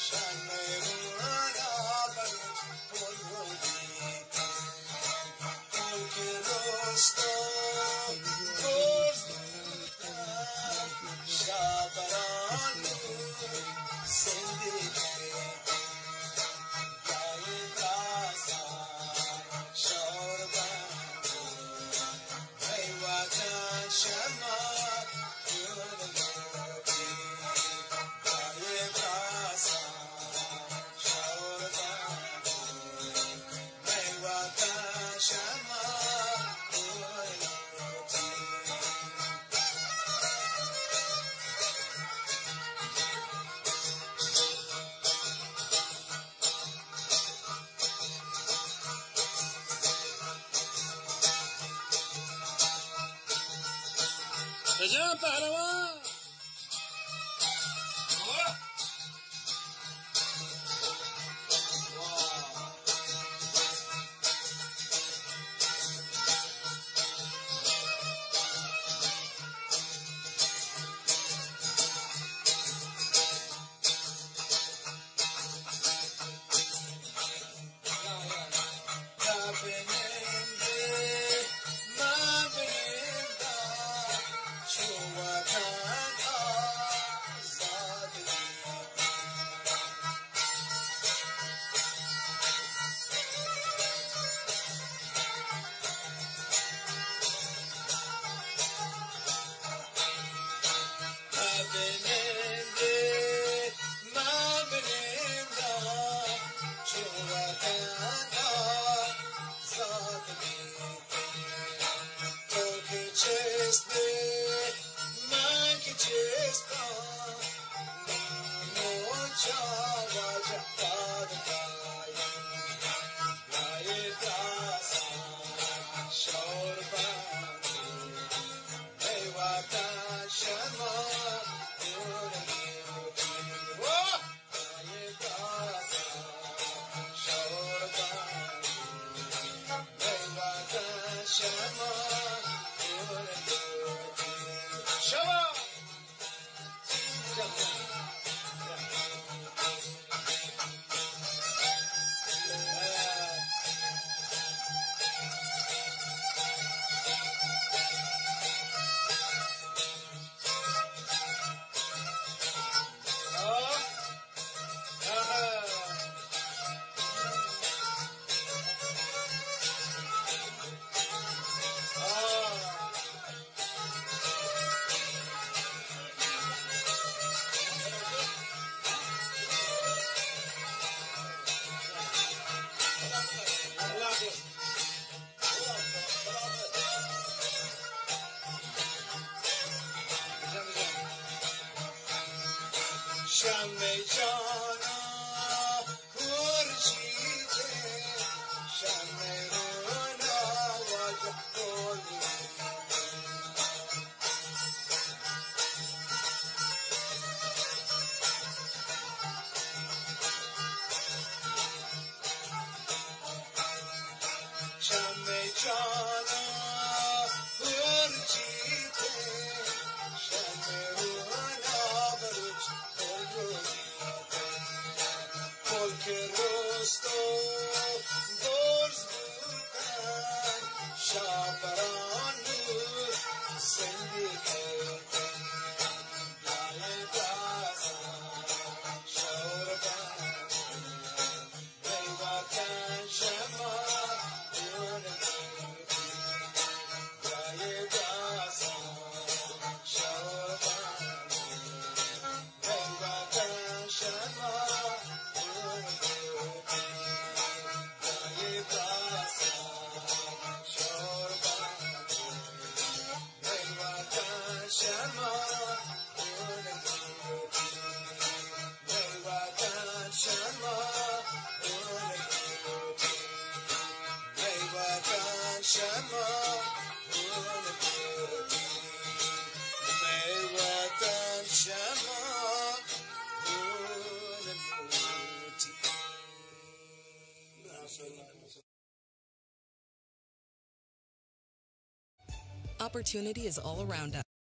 شمع رونا بلوچ بلوچی۔ ملک رستم گرز شاہ بران سندھ۔ بجا پہلوان۔ شمع جانا خورشید، شمع رونا واجہ گل، شمع جانا خورشید، شمع رونا بلوچ گل، ملک رست و برز بوتن، شاپران نور سنگی کردن، لائے داسا شور بند. ای وطن شما گل بودی، جای داسا شور بند. ای وطن شما گل بودی، جای داسا شور بند. ای وطن شما گل بودی، ای وطن شما گل بودی، ای وطن شما گل بودی، ای وطن شما گل بودی. Opportunity is all around us.